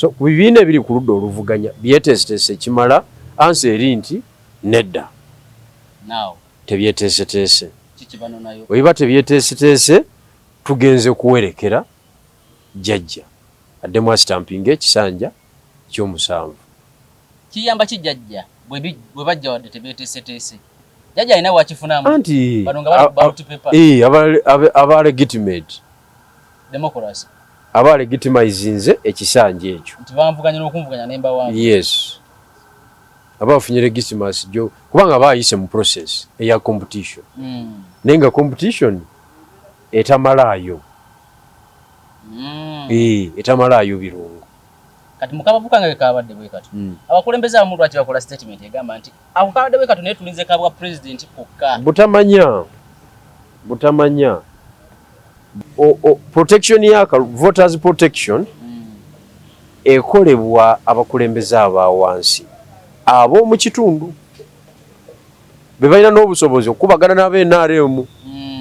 So ku bibiina ebiri ku ludda oluvuganya byeteeseteese ekimala? Answer eri nti nedda, tebyeteeseteese. Bwe biba tebyeteeseteese, tugenze kuwerekera jjajja addemu asitampinga ekisanja ekyomusanvu. Kiyamba ki jjajja bwe bajja wadde tebeeteeseteese? Jjajja alina wakifunamu? Anti bano nga bali ku ballot paper. Aba legitimate democracy, aba legitimizinze ekisanja ekyo. Nti banvuganya n'okunvuganya ne mbawanga. Yes, aba afunye legitimacy gyo kubanga aba ayise mu process eya competition, naye nga competition etamalaayo. Etamalaayo birungo. Kati mukabavu kange kabadde bwe kati, abakulembeze abamu lwaki bakola statement egamba nti ako kabadde bwe kati, naye tulinze kabwa president kokka? Butamanya, butamanya. Protection yaka voters protection ekolebwa abakulembeze aba wansi ab'omu kitundu be balina n'obusobozi okukubagana n'ab'NRM,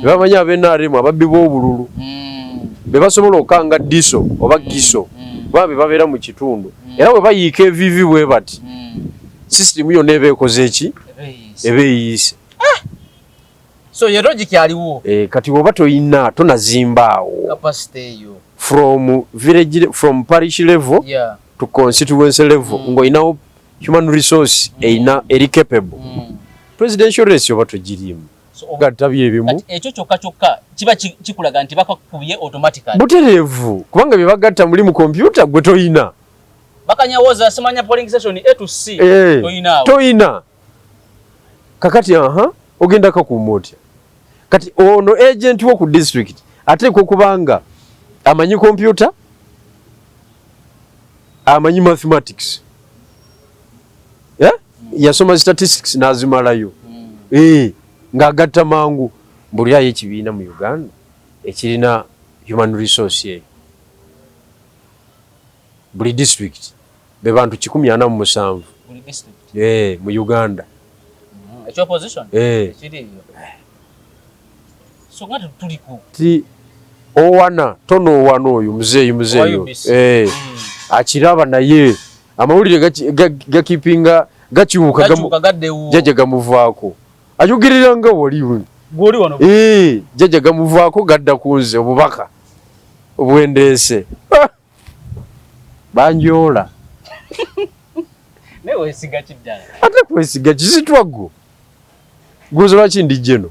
be bamanyi ab'NRM ababbi b'obululu, be basobola okanga DISO oba GISO, kuba be babeera mu kitundu. Era bwe bayiika evivi bwe bati, sisitimu yonna eba ekoze eki? Ebeeyiise. Eba eyiise. So ye logic aliwo. Kati bw'oba toyina, tonazimbaawo capacity eyo from village, from parish level to constituency level, ng'olinawo human resource erina eri capable, presidential race oba togiriimu. So, gatta byebimu. Kati ekyo kyokka kyokka kiba kikulaga nti bakakubye automatically. Butereevu, kubanga bye bagatta muli mu kompyuta gwe toyina. Bakanyawoza simanya polling station A to C. Toyinaawo. Toyina. Kakati aha ogenda kakuuma otya? Kati ono agent wo ku district ateekwa okubanga amanyi kompyuta, amanyi mathematics, eh? Yasoma statistics n'azimalayo. Ng'agatta mangu. Mbulirayo ekibiina mu Uganda ekirina human resource eyo. Buli district be bantu 147. Buli district? Mu Uganda. Ekyopposition? Eh. Kiriiyo, so nga tuliko. Ti owana tonowana oyo muzeeyi, muzeeyi. Owa UBC. Akiraba, naye amawulire gakipinga gakyuka. Gakyuka gaddewo. Jjajja gamuvaako, ayogерera nga wali. Gwoli wano. Jjajja gamuvaako gadda ku nze, obubaka obwendeese. Ah! Banjoola. Naye weesiga kiddala? Ate kwesiga kisitwa gwo gwoza lwaki ndi jeno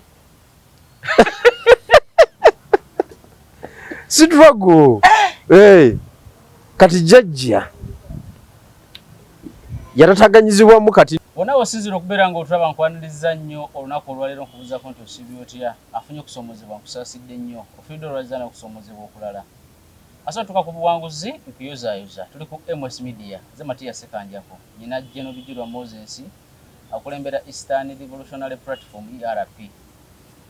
sitwago. Hey. Kati jjajja yatataganyizibwamu kati. Wonna wosinzira okubeera ng'otulaba, nkwaniriza nnyo olunaku olwaleero. Nkubuuzaako nti osiibye otya? Afunye okusoomozebwa, nkusaasidde nnyo. Ofiiridde olwazza n'okusoomozebwa okulala, ase otuuka ku buwanguzi, nkuyozaayoza. Tuli ku MS Media, nze Matiya Sekanjako. Nyina Geno Bijulwa Moses akulembera Eastern Revolutionary Platform, ERP,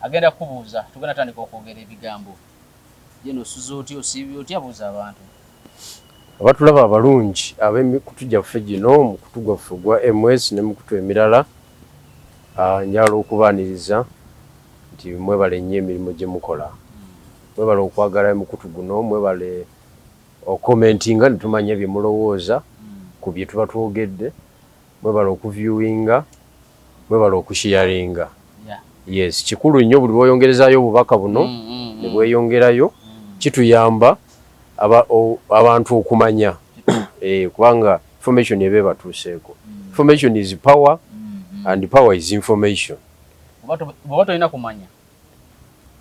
agenda kukubuuza. Tugenda tandika okwogera ebigambo. Geno, osuze otya? Osiibye otya? Buuza abantu. Abatulaba abalungi ab'emikutu gyaffe gino, mukutu gwaffe ogwa MS n'emikutu emirala, njagala okubaaniriza nti mwebale nnyo emirimu gye mukola, mwebale okwagala emikutu guno, mwebale okomentinga ne tumanya bye mulowooza ku bye tuba twogedde, mwebale okuviewinga, mwebale okusharinga. Yes, kikulu nnyo buli lwoyongerezaayo obubaka buno ne bweyongerayo, kituyamba abantu okumanya, kubanga information eba ebatuuseeko. Information is power and power is information. Bw'oba tolina kumanya,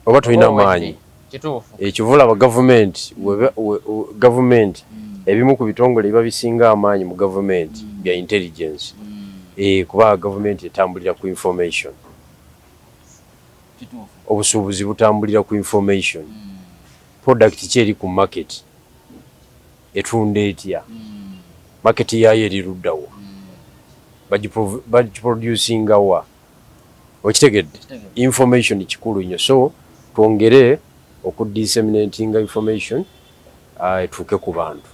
oba tolina maanyi. Kituufu. Ekivulaba gavumenti, gavumenti ebimu ku bitongole biba bisinga amaanyi mu gavumenti bya intelligence, kubanga gavumenti etambulira ku information. Obusuubuzi butambulira ku information. Product ki eri ku market, etunda etya, market yaayo eri luddawa, bagiproducinga wa? Okitegedde? Information kikulu nnyo, so twongere okudisseminatinga information etuuke ku bantu.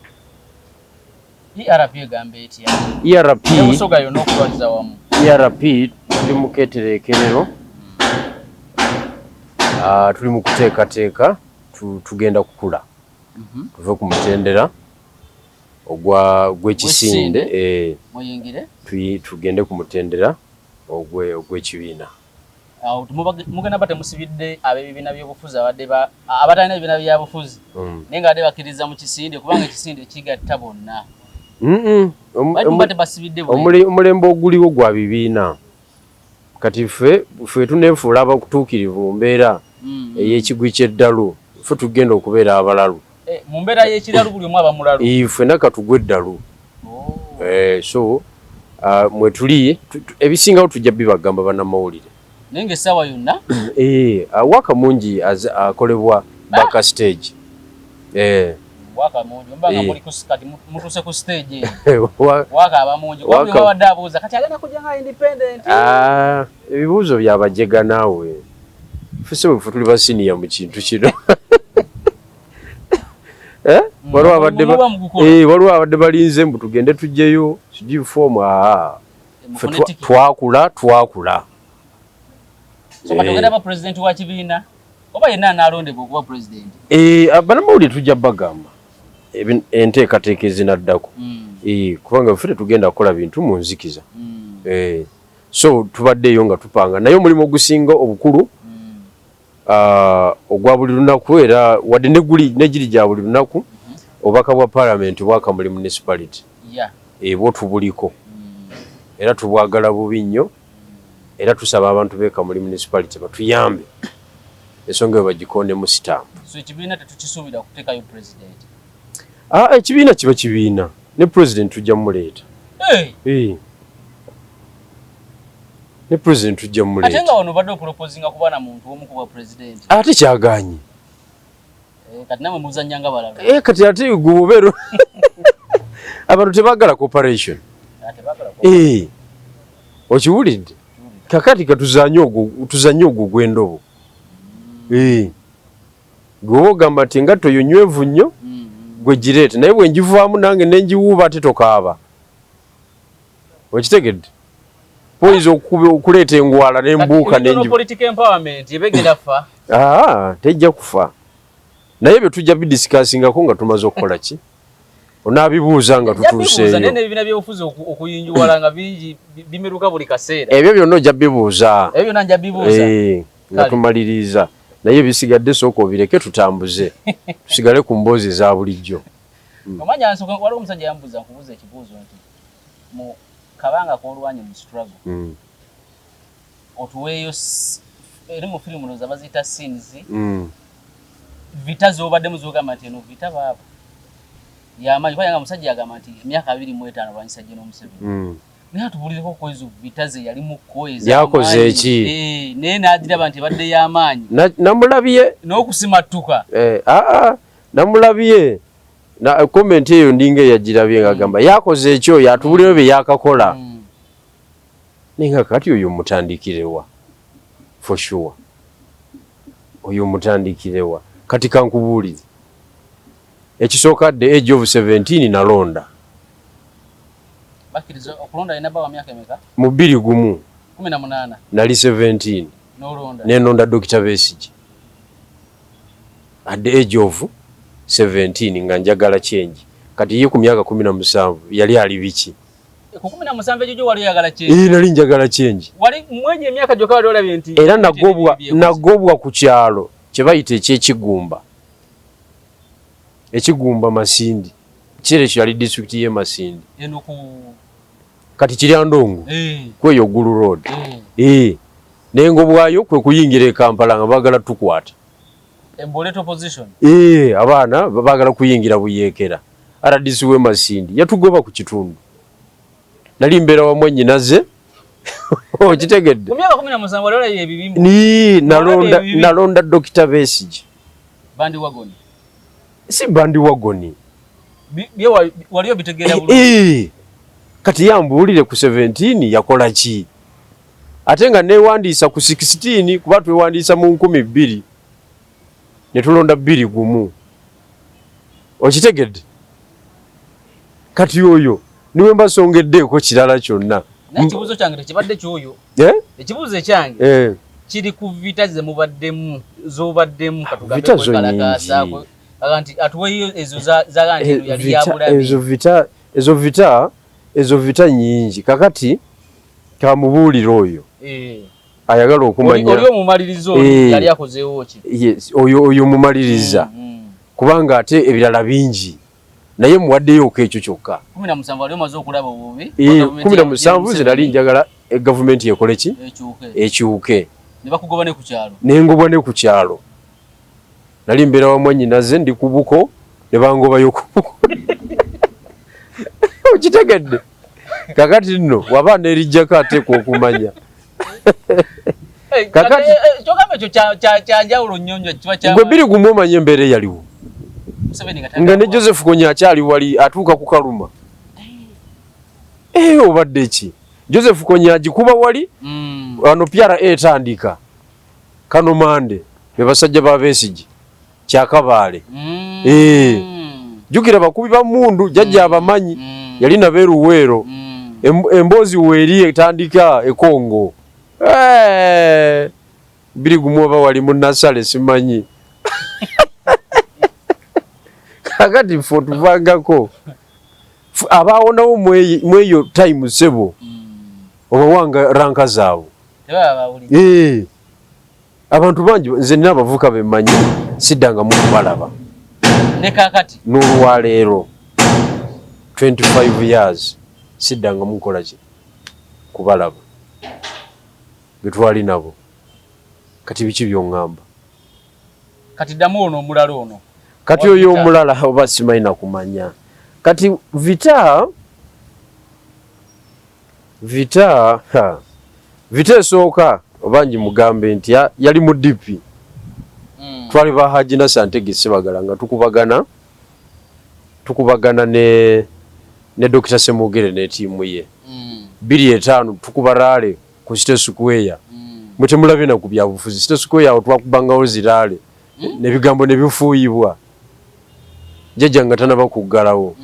ERP egamba etya? ERP, Busoga yonna okutwaliza wamu. ERP tuli mu ketereekerero, tuli mu kuteekateeka, tugenda kukula tuve ku mutendera. Ogwa gw'ekisinde eh, muyingire tugende ku mutendera ogw'ekibiina. Awo mugenda ba temusibidde ab'ebibiina by'obufuzi abadde abatalina ebibiina byabufuzi naye nga badde bakkiriza mu kisinde, kubanga ekisinde kigatta bonna. Tebasibidde. Omulembe oguliwo gwa bibiina. Kati ffe tuneefuula abakutuukirivu mu mbeera ey'ekigwi ky'eddalu, ffe tugenda okubeera abalalu. Eh, mu mbeera y'ekiralu buli omu aba mulalu. Ffenna katugwe eddalu. So mwe tuli ebisingawo tujja bibagamba bannamawulire. Naye ng'essaawa yonna. Waka mungi akolebwa back stage. Waka mungi oba nga muli kati mutuuse ku stage eyo. Waka aba mungi, kuba buli omu abadde abuuza kati agenda kujja nga independent. Ah, ebibuuzo byabajega naawe. Ffe ffe tuli ba senior mu kintu kino. Eh? Waliwo abadde Muba mugukola. Waliwo abadde balinze mbu tugende tujjeyo sijui form. Ffe twakula twakula. So kati ogenda ba president wa kibiina oba yenna anaalondebwa okuba president? Bannamawulire tujja bagamba enteekateeka ezinaddako. Kubanga ffe tetugenda kukola bintu mu nzikiza. So tubaddeeyo nga tupanga, naye omulimu ogusinga obukulu ogwa buli lunaku, era wadde negiri gya buli lunaku, obubaka bwa parliament bwa Kamuli Municipality bwo tubuliko era tubwagala bubi nnyo, era tusaba abantu b'e Kamuli Municipality batuyambe ensonga eyo bagikondemu sitampu. So ekibiina tetukisuubira kuteekayo president? Ah, ekibiina kiba kibiina, ne president tujja mumuleeta. Ne president tujja Ate mumuleeta. Nga wano obadde oproposinga kuba na muntu omu kuba president. Ate kyaganye. Kati namwe muzannya nga balala. Kati ate gwe obeera abantu tebaagala cooperation. Tebaagala. Okiwulidde? Kakati katuzanye ogwo, tuzanye ogwo gw'endobo. Gwe oba ogamba nti engatto yo nywevu nnyo, gwe gireete, naye bwe ngivaamu nange ne ngiwuuba ate tokaaba. Okitegedde? Oyinza okuleeta engwala nembuuka. Political empowerment ebegenda fa. Ah, tejja kufa, naye ebyo tujja bidiscussingako nga tumaze okukola ki, onaabibuuza nga tutuuseeyo. Naye n'ebibiina byobufuzi okuyinjuwala nga bingi bimeruka buli kaseera. Ebyo byonna ojja bibuuza. Ebyo byonna nja bibuuza. Nga tumaliriza, naye ebisigadde sooka obireke tutambuze, tusigale ku mboozi eza bulijjo. Omanya nsooka waliwo omusajja yambuuza, nkubuuza ekibuuzo nti mu kabanga k'olwanye mu struggle, otuweeyo eri mu firimu ndowooza baziyita scenes, vita z'obaddemu z'ogamba nti eno vita baaba yamaanyi, kubanga omusajja yagamba nti emyaka 25 lwanyisa General Museveni, naye atubulireko ku ezo vita ze yalimuko. Yakoze eki? Naye n'agiraba nti ebadde y'amaanyi. Namulabye. N'okusimattuka. Aa, namulabye na comment eyo, ndinga eyagirabye ng'agamba yakoze ekyo, yatubulirayo bye yakakola. Naye nga kati oyo mutandikirewa? For sure oyo mutandikirewa? Kati kankubuulire, ekisooka, the age of 17 nalonda. Bakkiriza okulonda alina bba wa myaka emeka? Mu 21. 18. Nali 17. N'olonda. Nenonda Dr. Besigye at the age of 17 nga njagala change. Kati ye ku myaka 17 yali ali biki? Ku 17 egyo gyo wali oyagala change? Nali njagala change. Wali mwenye emyaka gyokka wali olabye nti Era nagobwa ku kyalo kye bayita ekyekigumba, ekigumba Masindi. Kiseera ekyo yali disitulikiti y'e Masindi. Eno ku Kati Kiryandongo. Kweyo Gulu Road. Naye ngobwayo kwe kuyingira e Kampala nga baagala tukwata. Emboleeta opposition. Abaana baagala kuyingira buyeekera. RDC w'e Masindi yatugoba ku kitundu. Nali mbeera wa mwannyinaze, okitegedde? Ku myaka 17 wali olabye ebibi. Ni nalonda Dr. Besigye. Bandwagon. Si bandwagon. Wali obitegeera bulungi. Kati yambuulire ku 17 yakola ki, ate nga neewandiisa ku 16, kuba twewandiisa mu 2000 ne tulonda 21, okitegedde? Kati oyo niwe mbasongeddeeko kirala kyonna. Naye ekibuuzo kyange tekibadde kyoyo. Eh? Ekibuuzo ekyange Eh, kiri ku vita ze mubaddemu, z'obaddemu, katugambe Vita zo kwekalakaasa, nnyingi. Aga nti atuweeyo ezo zaga nti eno yali ya bulabe. Ezo vita nyingi. Kakati kamubuulire oyo ayagala okumanya. Oli omumaliriza, oli yali akozeewo ki? Yes, oyo mumaliriza, kubanga ate ebirala bingi, naye muwaddeyooko ekyo kyokka. 17 ali omaze okulaba obubi. 17 nze nali njagala gavumenti ekole ki? Ekyuke. Ekyuke. Ne bakugoba ne ku kyalo. Nengobwa ne ku kyalo. Nali mbeera wa mwannyinaze, ndi ku buko, ne bangobayo ku buko. Okitegedde? Kakati nno waba neerijjako, ateekwa okumanya. Kyogamba ekyo kyanjawulo nnyo nnyo, kiba kya Gwe 2001 omanye embeera eyaliwo. Museveni nga Nga ne Joseph Kony akyali wali, atuuka ku Kaluma. Eh, obadde ki? Joseph Kony agikuba wali, ano PRA etandika. Kano Mande be basajja ba Besigye, Kyakabaale. Jjukira bakubi ba mmundu, jjajja abamanyi, yali nabeeruweero. Emboozi weeri etandika ekongo. 2001 oba wali munnasale simanyi. Kakati ffe otuvangako. Abaawonawo mweyo time, ssebo, obawanga rank zaabwe. Tebaba bawulidde. Abantu bangi, nze nina abavubuka bemmanyi siddangamu kubalaba. Ne kaakati? N'olwaleero, 25 years, siddangamu kukola ki? Kubalaba, betwali nabo. Kati biki byoŋŋamba? Kati ddamu ono omulala ono. Kati oyo omulala oba simanyi nakumanya. Kati vita ha. Vita esooka oba ngimugambe nti yali mu DP. Twali ba Haji Nasser Ntege Ssebagala nga tukubagana ne Dr. Ssemwogerere ne ttiimu ye. 2005 tukuba rally ku City Square. Mwe temulabye na ku byabufuzi. City Square awo twakubangawo zi rally. N'ebigambo ne bifuuyibwa. Jjajja nga tanaba kuggalawo.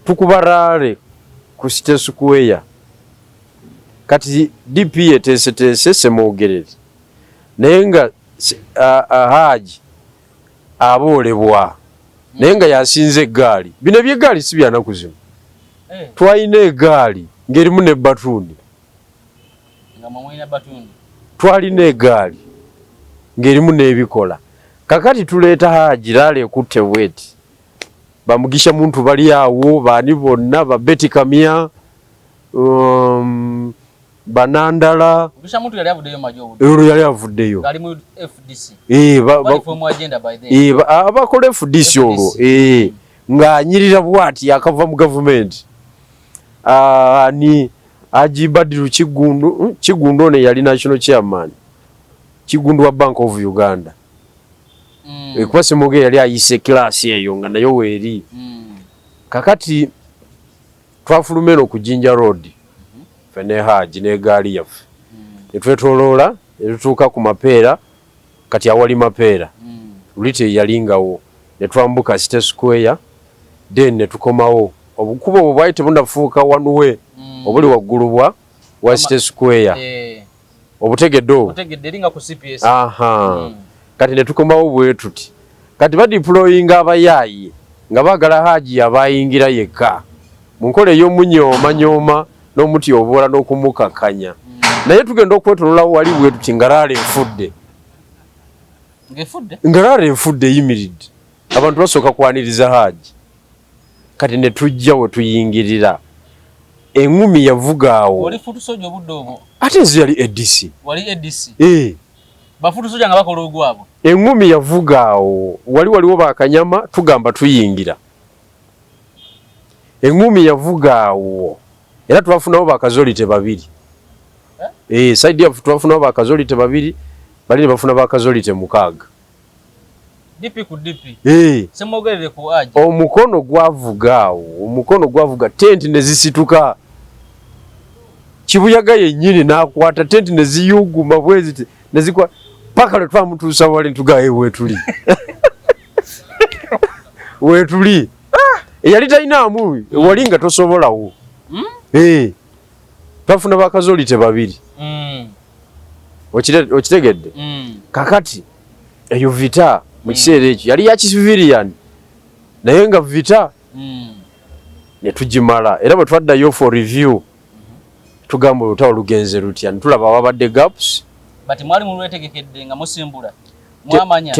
Tukuba rally ku City Square. Kati DP eteeseteese Ssemwogerere. Naye nga Haji aboolebwa. Naye nga yasinze eggaali. Bino eby'eggaali si bya nnaku zino. Twalina eggaali ng'erimu ne batuuni. Nga mwe mulina batuuni. Twalina eggaali ng'erimu n'ebikola. Kakati tuleeta Haji, rally ekutte bweti. Bamugisha Muntu bali awo, baani bonna, ba Betty Kamya, Banandala. Mugisha Muntu yali avuddeyo magye obudde. Olwo yali avuddeyo. Ng'ali mu FDC. Reform Agenda by then. Abakola FDC olwo. Ng'anyirira bw'ati yakava mu gavumenti. Ani Haji Badiru Kiggundu, Kiggundu ono yali national chairman. Kiggundu wa Bank of Uganda. Kuba Ssemwogerere yali ayise class eyo nga nayo weeri. Kakati twafuluma eno ku Jinja Road. Ffe ne Haji n'egaali yaffe. Ne twetooloola ne tutuuka ku Mapeera, kati awali Mapeera. Luli teyalingawo. Ne twambuka City Square, then ne tukomawo. Obukubo obwo bwali tebunafuuka one way, obuli waggulu wa City Square. Obutegedde obwo? Otegedde, eringa ku CPS. Aha. Kati ne tukomawo bwe tuti. Kati badeployinga abayaayi nga baagala Haji yabayingira yekka mu nkola ey'omunyoomanyoma n'omutyoboola n'okumukakkanya. Naye tugenda okwetololawo wali bwe tuti nga rally efudde. Ng'efudde? Nga rally efudde, eyimiridde. Abantu basooka kwaniriza Haji. Kati ne tujja we tuyingirira. Eŋŋumi yavuga awo. Oli foot soldier obudde obwo? Ate nze yali ADC. Wali ADC? Eh. Ba foot soldier nga bakola ogwabwe? Eŋŋumi yavuga awo. Wali waliwo bakanyama tugamba tuyingira. Eŋŋumi yavuga awo. Era twafunawo bakazolite babiri. Eh? Eh, side yaffe twafunawo bakazolite babiri, bali ne bafuna bakazolite 6. DP ku DP. Eh. Ssemwogerere ku Haji. Omukono gwavuga awo, omukono gwavuga, tenti ne zisituka. Kibuyaga yennyini n'akwata tenti ne ziyuguma bwe ziti ne zikwa paka lwe twamutuusa wali ntugaye weetuli. Weetuli. Eyali talinaamu wali nga tosobolawo. Eh. Twafuna bakazolite babiri. Okitegedde? Kakati eyo vita. Mu kiseera ekyo yali ya civilian, naye nga vita ne tugimala. Era bwe twaddayo for review, tugamba olutalo lugenze lutya, netulaba wabadde gaps. But mwali mulwetegekedde nga musimbula, mwamanya?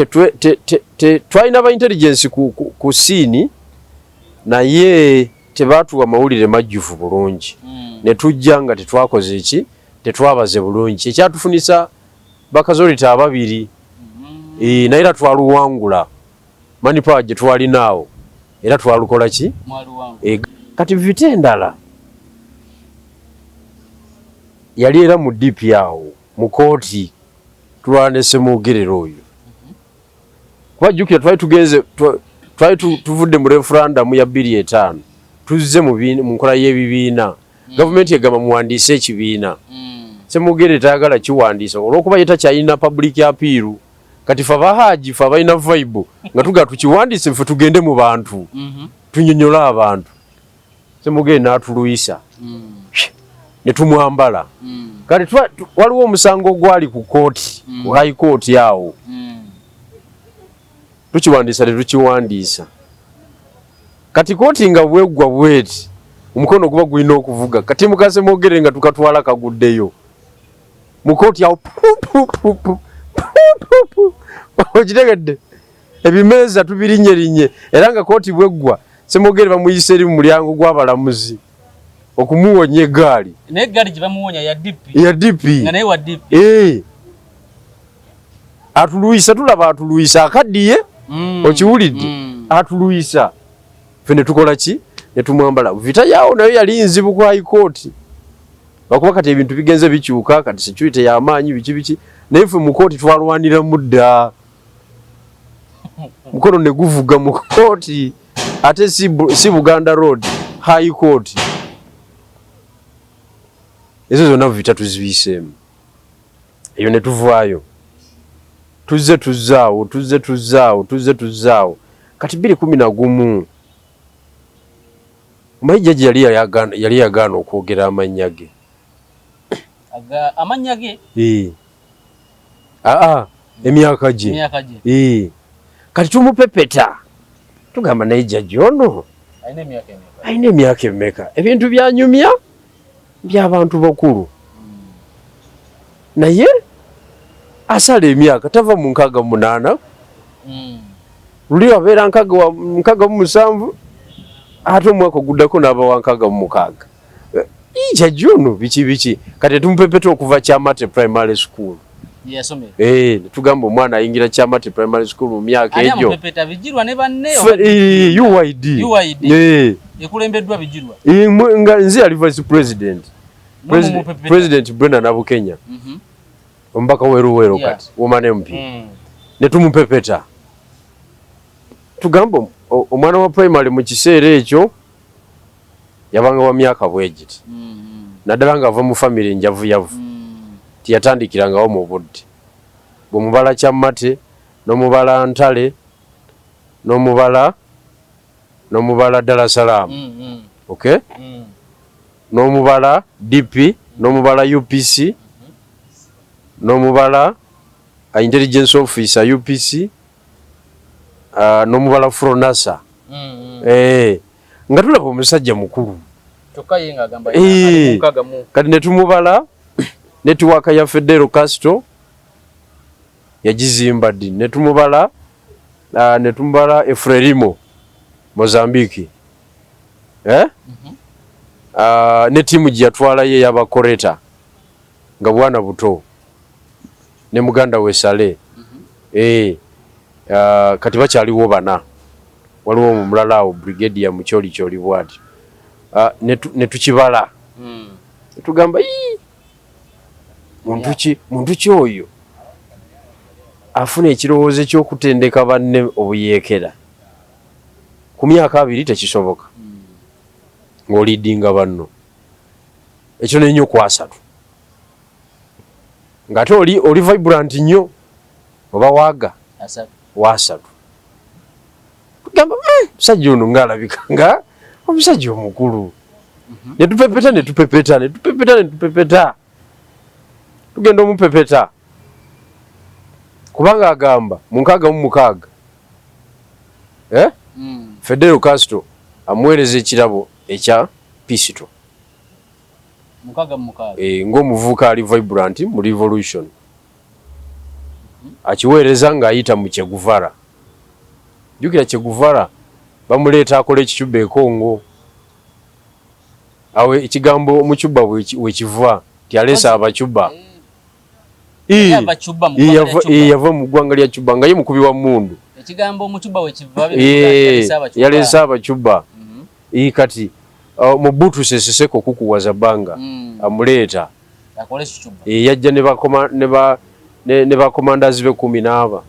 Twalina ba intelligence ku scene, naye tebatuwa mawulire majjuvu bulungi. Ne tujja nga tetwakoze eki, tetwabaze bulungi, ekyatufunisa ba casualty ababiri. Naye era twaluwangula, manpower gye twalinaawo era twalukola ki. Mwaluwangula. Kati vita endala yali era mu DP awo mu kooti, tulwana ne Ssemwogerere oyo, kuba jjukira twali tugenze twali tuvudde mu referendum ya 2005, tuzze mu nkola y'ebibiina. Gavumenti egamba muwandiise ekibiina. Ssemwogerere tayagala kiwandiisa olw'okuba ye takyalina public appeal. Kati fe abahaji, fe abalina vibe, nga tugaa tukiwandiise ffe tugende mu bantu, tunyonyole abantu. Ssemwogerere n'atuluyisa ne tumwambala. Kati waliwo omusango ogwali ku kooti, ku High Court awo. Tukiwandiisa, tetukiwandiisa. Kati kooti nga bweggwa bweti, omukono guba gulina okuvuga kati muka Ssemwogerere nga tukatwala kaguddeyo mu kooti awo. Pu, pu, pu, pu, pu, pu, pu. Okitegedde, ebimeeza tubirinyerinye, era nga kooti bweggwa, Ssemwogerere bamuyisa eri mu mulyango gw'abalamuzi okumuwonya eggaali. Naye eggaali gye bamuwonya ya DP? Ya DP. Nga naye wa DP? Eh. Atuluyisa, tulaba atuluyisa, akaddiye. Okiwulidde? Atuluyisa, ffe ne tukola ki, ne tumwambala. Vita yaawo nayo yali nzibu ku High Court, lwakuba kati ebintu bigenze bikyuka, kati security y'amaanyi, biki biki, naye ffe mu kooti twalwaniramu dda, mukono ne guvuga mu kooti, ate si Buganda Road, High Court. Ezo zonna vita tuzibiiseemu eyo ne tuvaayo. Tuzze tuzzaawo, tuzze tuzzaawo, tuzze tuzzaawo. Kati 2011, omanyi jjajja yali yagaana okwogera amannya ge. Amannya ge? Aa, emyaka gye. Emyaka gye. Kati tumupepeta, tugamba naye jjajja ono alina emyaka emeka? Alina emyaka emeka? Ebintu byanyumya by'abantu bakulu, naye asala emyaka tava mu 68. Luli wabeera 67, ate omwaka oguddako n'aba wa 66. Jjajja ono biki biki? Kati tumupepeta okuva Kyamate Primary School. Yasomera. Eh, tugamba omwana ayingira Kyamate Primary School mu myaka Ani egyo. amupepeta, Bigirwa ne banne? UYD. UYD. Eh. Ekulembeddwa Bigirwa? Eh, nga nze yali vice president. Mumupepeta. President Brenda Nabukenya, omubaka w'e Luweero, kati woman MP. Ne tumupepeta, tugamba omwana wa primary mu kiseera ekyo yabanga wa myaka bwegiti, naddala ng'ava mu famire njavuyavu, tiyatandikirangawo mu budde. Bw'omubala Kyamate, n'omubala Ntale, n'omubala Dar es Salaam, okay, n'omubala DP, n'omubala UPC, n'omubala intelligence officer UPC, n'omubala Fronasa. Eh, nga tulaba omusajja mukulu. Kyokka ye ng'agamba Eh. ali mu 60. Kati ne tumubala network ya Fidel Castro yagizimba ddi, ne tumubala Frelimo Mozambique, eh? Ne tiimu gye yatwalayo ey'abakoreta nga bwana buto ne muganda we Sale. Eh, kati bakyaliwo bana, waliwo omulala awo brigadier mukyoli kyoli bwati. Ne tukibala, tugamba, "Ii, muntu ki oyo afuna ekirowoozo eky'okutendeka banne obuyeekera ku myaka 20? Tekisoboka ng'oliidinga banno ekyo nennyo ku 30, ng'ate oli vibrant nnyo, oba waaga 30. Wasatu. Tugamba, musajja ono ng'alabika nga omusajja omukulu." Ne tupepeta, ne tupepeta, ne tupepeta, ne tupepeta, tugenda omupepeta kubanga agamba mu 66. Eh? Fidel Castro amuweereza ekirabo ekya pisito ng'omuvubuka ali vibrant mu revolution. Akiweereza ng'ayita mu Che Guevara. Jjukira Che Guevara bamuleeta akola ekicuba e Congo. Awo ekigambo omucuba wekiva nti aleese Abacuba. Yava mu ggwanga lya Cuba nga ye mukubi wa mmundu. Ekigambo omucuba wekiva yaleese Abacuba. Kati Mobutu Sese Seko kukuwaza bbanga amuleeta yajja ne bakomandazi be 10 n'aba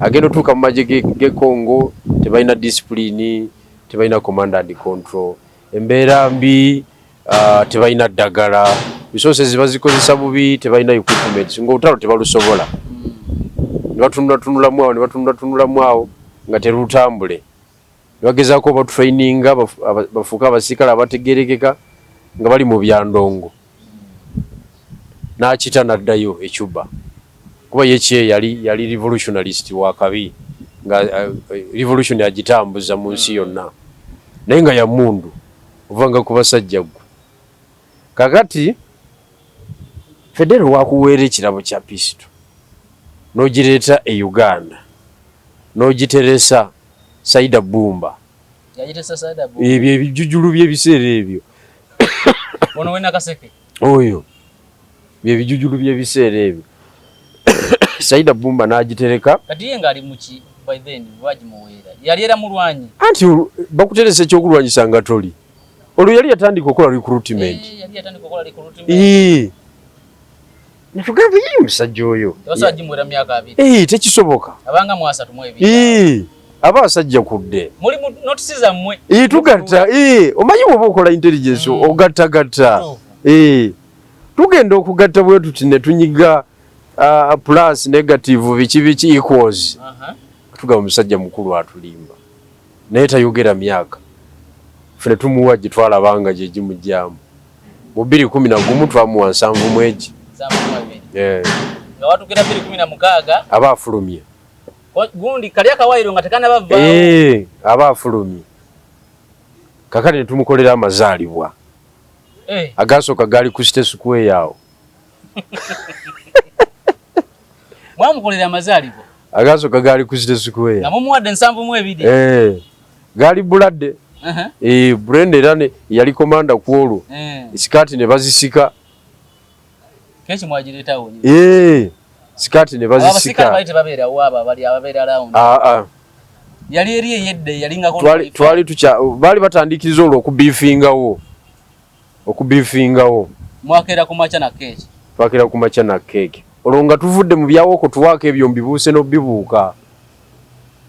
agenda otuuka mu magye ge Congo, tebalina discipline, tebalina command and control, embeera mbi, tebalina ddagala, resources bazikozesa bubi, tebalina equipment, ng'olutalo tebalusobola. Ne batunulatunulamu awo, ne batunulatunulamu awo nga terutambule. Ne bagezaako obatraininga bafuuke abasirikale abategeerekeka nga bali mu byandongo. N'akita n'addayo e Cuba. Kuba ye kye yali revolutionalist wa kabi, nga revolution agitambuza mu nsi yonna. Naye nga ya mmundu, ova nga ku basajja ggwe. Kakati Fidel wakuweera ekirabo kya pisito n'ogireeta e Uganda n'ogiteresa Saida Bumba. Yagiteresa Saida Bumba. Ebyo ebijujulu by'ebiseera ebyo. Ono we Nakaseke. Oyo bye bijujulu by'ebiseera ebyo. Saida Bumba n'agitereka. Kati ye ng'ali muki by then bagimuweera. Yali era mulwanyi. Anti bakuteresa ekyokulwanyisa nga toli. Olwo yali yatandika okukola recruitment. Yali yatandika okukola recruitment. Netugamba ye musajja oyo. Tebasobola gimuwera myaka 2. Tekisoboka. Abanga mu 32. Aba asajja kudde. Muli mu notice zammwe. Tugatta. Omanyi bw'oba okola intelligence ogattagatta. Tugenda okugatta bwe tuti ne tunyiga plus negative biki biki equals. Tugamba omusajja mukulu atulimba. Naye tayogera myaka. Ffe tumuwa gye twalabanga gye gimugyamu. Mu 2011 twamuwa 72. 72. Nga watukira 2016. Aba afulumye. Gundi kali akawaayiro nga tekanabavaawo. Aba afulumye. Kakati ne tumukolera amazaalibwa. Agasooka gaali ku State Square awo. Mwamukolera amazaalibwa. Agasooka gaali ku State Square. Nga mumuwadde 72. Gaali Buladde. Brenda era yali komanda ku olwo. Sikaati ne bazisika. Keki mwagireetawo. Sikaati ne bazisika. Abasirikale bali tebabeerawo abo abali ababeera round. Yali eri eyedde yalingako. Twali tukya baali batandikiriza olwo okubiifingawo. Okubiifingawo. Mwakeera ku makya na keeki. Twakeera ku makya na keeki. Olwo nga tuvudde mu byawo okutuwaako ebyo mbibuuse n'obibuuka.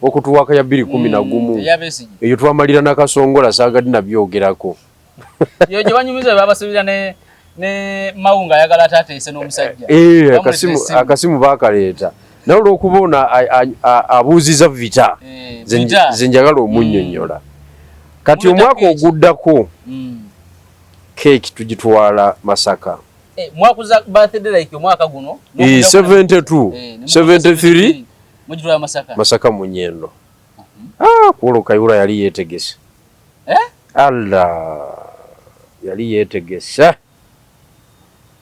Okutuwaaka ya 2011. Eyo twamalira nakasongola saagadde nabyogerako. Yo gye banyumiza babasubira ne Mawunga ayagala ataateese n'omusajja. Akasimu baakaleeta. Naye olw'okuba ono abuuziza Vita ze njagala omunnyonnyola. Kati omwaka oguddako keeki tugitwala Masaka. Mwakuza birthday like omwaka guno. 72, 73 mugitwala Masaka. Masaka mu Nyendo. Kwolwo Kayihura yali yeetegese. Allah yali yeetegese.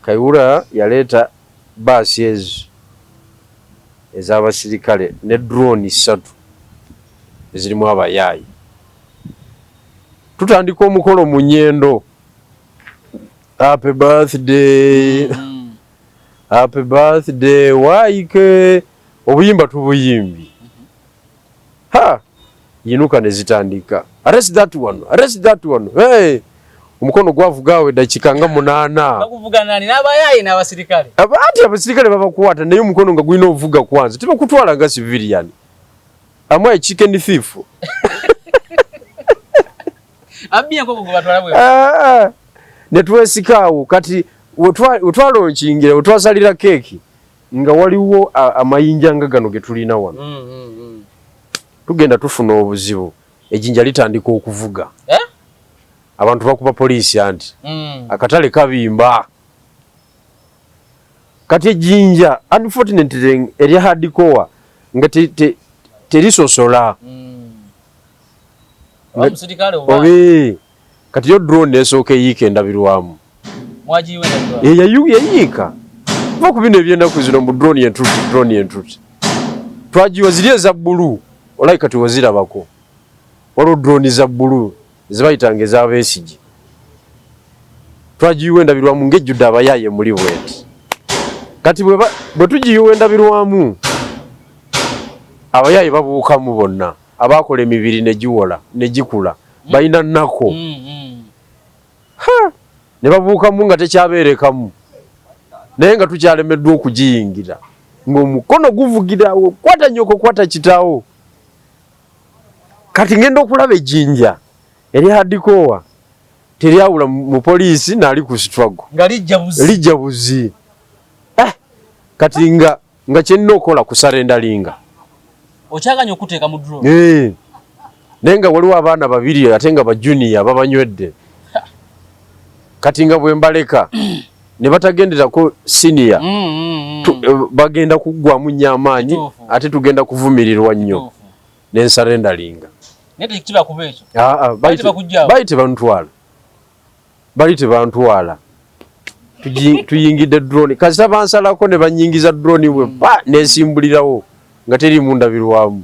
Kayihura yaleeta baasi ezo ez'abasirikale ne drone 3 ezirimu abayaayi. Tutandika omukolo mu Nyendo. Happy birthday. Happy birthday Waike. Obuyimba tubuyimbi. Ha! Yinuka ne zitandika. Arrest that one. Arrest that one. Hey! Omukono gwavuga awo eddakiika nga 8. Bakuvuga nani? N'abayaayi n'abasirikale. Ati abasirikale babakwata naye omukono nga gulina ovuga kwanza. Tebakutwala nga civilian. Am I chicken thief? Abbi enkoko gwe batwala bwe. Ne twesika awo kati wetwalonkingira wetwasalira keeki nga waliwo amayinja nga gano ge tulina wano. Tugenda tufuna obuzibu. Ejjinja litandika okuvuga. Abantu bakuba poliisi anti. Akatale kabimba. Kati ejjinja unfortunately erya hardcore nga Terisosola. Obe kati yo drone esooka eyiika endabirwamu. Yayiika va ku bino ebyenaku zino mu drone yentuti, drone yentuti twagiwa ziri eza bbulu, olayi kati wazirabako waliwo drone za bbulu zebayitanga ez'abeesigi. Twagiyiwa endabirwamu ng'ejjudde abayaaye muli bwenti. Kati bwe tugiyiwa endabirwamu, abayaaye babuukamu bonna, abakola emibiri ne giwola ne gikula, balina nnako. Ne babuukamu nga tekyabeerekamu, naye nga tukyalemeddwa okugiyingira ng'omukono guvugirawo, kwata nnyoko, kwata kitaawo. Kati ngenda okulaba ejjinja erya hardcore teryawula mu poliisi naali ku struggle, nga lijja buzi, lijja buzi. Kati nga kyenina okukola kusurrenderinga. Okyaganya okuteeka mu drone? Naye nga waliwo abaana babiri ate nga ba junior babanywedde. Kati nga bwe mbaleka ne batagenderako senior, bagenda kuggwamu nnyo amaanyi, ate tugenda kuvumirirwa nnyo. Ne nsurrenderinga. Naye tekiba kuba ekyo. Bali tebantwala, bali tebantwala. Tuyingidde drone, kasita bansalako ne banyingiza drone bwe pa nesimbulirawo nga teriimu ndabirwamu.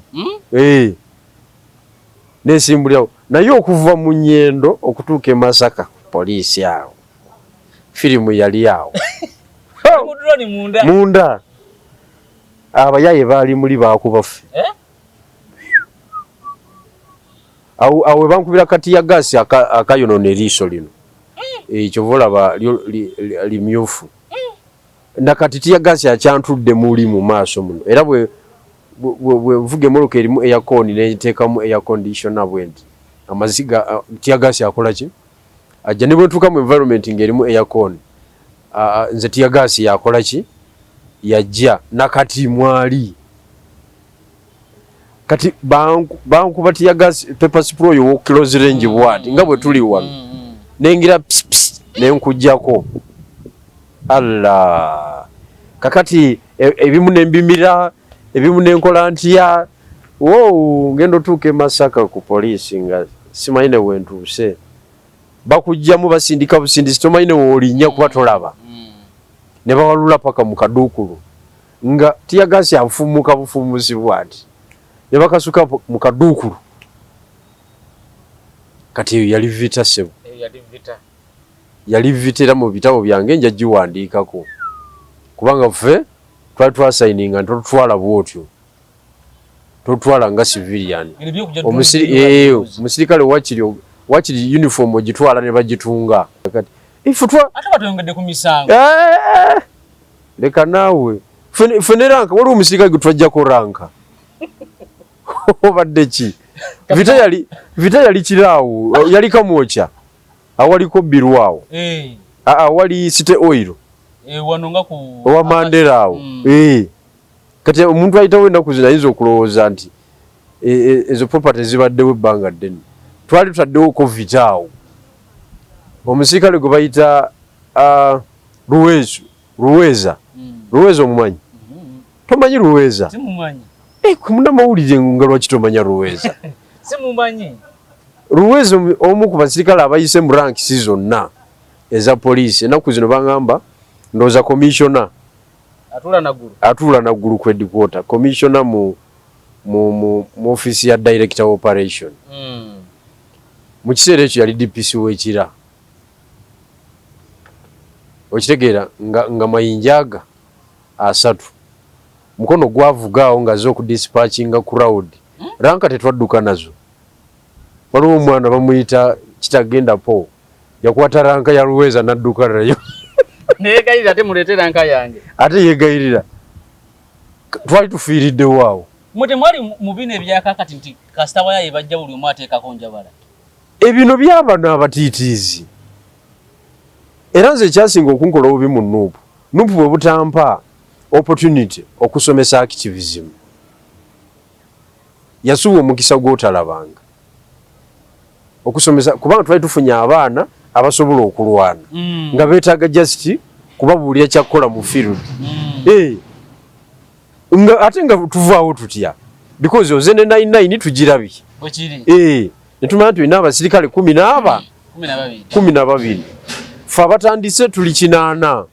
Nesimbulirawo naye okuva mu Nyendo okutuuka e Masaka poliisi awo firimu yali awo munda, abayaye baali muli baakuba ffe. Awo we bankubira kati ya gaasi akayonona eriiso lino, kyova olaba limyufu. Nakati tear gas akyantudde muli mu maaso muno, era bwe nvuga emmotoka erimu aircon nenteekamu air conditioner bwe nti amaziga tear gas akola ki ajja. Ne bwe ntuuka mu environment ng'erimu aircon, nze tear gas yakola ki yajja. Nakati mwali kati bankuba tear gas pepper spray owo close range bwati nga bwe tuli wano, nengira pss pss nenkujjako. Allah, kakati ebimu nembimira, ebimu nenkola ntya wo ngenda otuuka e Masaka ku poliisi nga simanyi ne wentuuse. Bakugjamu basindika busindisi, tomanyi ne woolinnya kuba tolaba, ne bawalula paka mu kaduukulu nga tear gas anfumuka bufumusi bwati ne bakasuka mu kaduukulu. Kati eyo yali vita, ssebo, yali vita, era mu bitabo byange nja giwandiikako, kubanga ffe twali twasayininga nti totutwala bwotyo, totutwala nga civilian. Omusirikale wakiri uniform ogitwala ne bagitunga. Kati ife Ate batwongedde ku misango. Leka naawe, ffe ne rank, waliwo omusirikale gwe twajjako rank. Obadde ki? Vita yali, vita yali kiraawo, yali Kamwokya awaliko bbirwawo, awali City Oil. Wano nga ku owa Mandela awo. Kati omuntu ayitawo ennaku zino ayinza okulowooza nti ezo property zibaddewo ebbanga ddene. Twali tutaddewo vita awo, omusirikale gwe bayita Ruweezu, Ruweeza. Ruweeza omumanyi? Tomanyi Ruweeza? Simumanyi. Munnamawulire nga lwaki tomanya Ruweeza? Simumanyi. Ruweeza omu ku basirikale abayise mu ranks zonna eza poliisi. Ennaku zino baŋŋamba ndowooza commissioner. Atuula Naggulu. Atuula Naggulu ku headquarter, commissioner mu office ya director of operation. Mu kiseera ekyo yali DPC w'Ekira, okitegeera, nga mayinja aga 30 mukono gwavugaawo nga azze okudispatchinga crowd. Rank tetwadduka nazo. Waliwo omwana bamuyita Kitagenda Po, yakwata rank ya Luweeza n'adduka nayo. Neyegayirira, ate muleete rank yange. Ate yegayirira, twali tufiiriddewo awo. Mwe temwali mu bino ebyakakati nti kasita wayaye bajja buli omu ateekako njabala? Ebino byabano abatiitiizi. Era nze ekyasinga okunkola obubi mu NUP, NUP bwe butampa opportunity okusomesa activism. Yasuwa omukisa gw'otalabanga okusomesa, kubanga twali tufunye abaana abasobola okulwana nga beetaaga just kubabuulira kyakkola mu field. Nga ate nga tuvaawo tutya? Because oze ne 99 tugirabye. Bwekiri. Eh, ne tumanya nti olina abasirikale kumi n'aba 12. 12. Ffe abatandise tuli 8.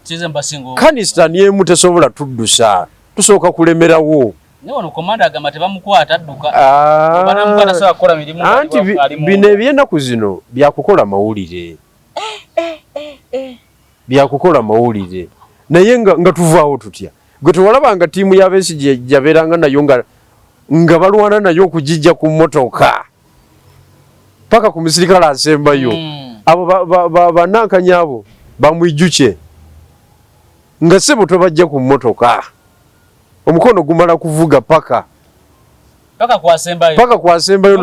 Kize mbasinga. Kanista emu tesobola tuddusa. Tusooka kulemerawo. Naye wano komanda agamba tebamukwata adduka. Ah. Banamukwata asobola kukola mirimu. Anti bino eby'ennaku zino byakukola mawulire. Byakukola mawulire. Naye nga tuvaawo tutya? Gwe tewalabanga ttiimu ya Besigye gyabeeranga nayo nga balwana nayo okugijja ku mmotoka paka ku musirikale asembayo. Abo banankanya abo bamwijjukye nga ssebo tobajja ku mmotoka. Omukono gumala kuvuga paka kwasembayo. Paka kwasembayo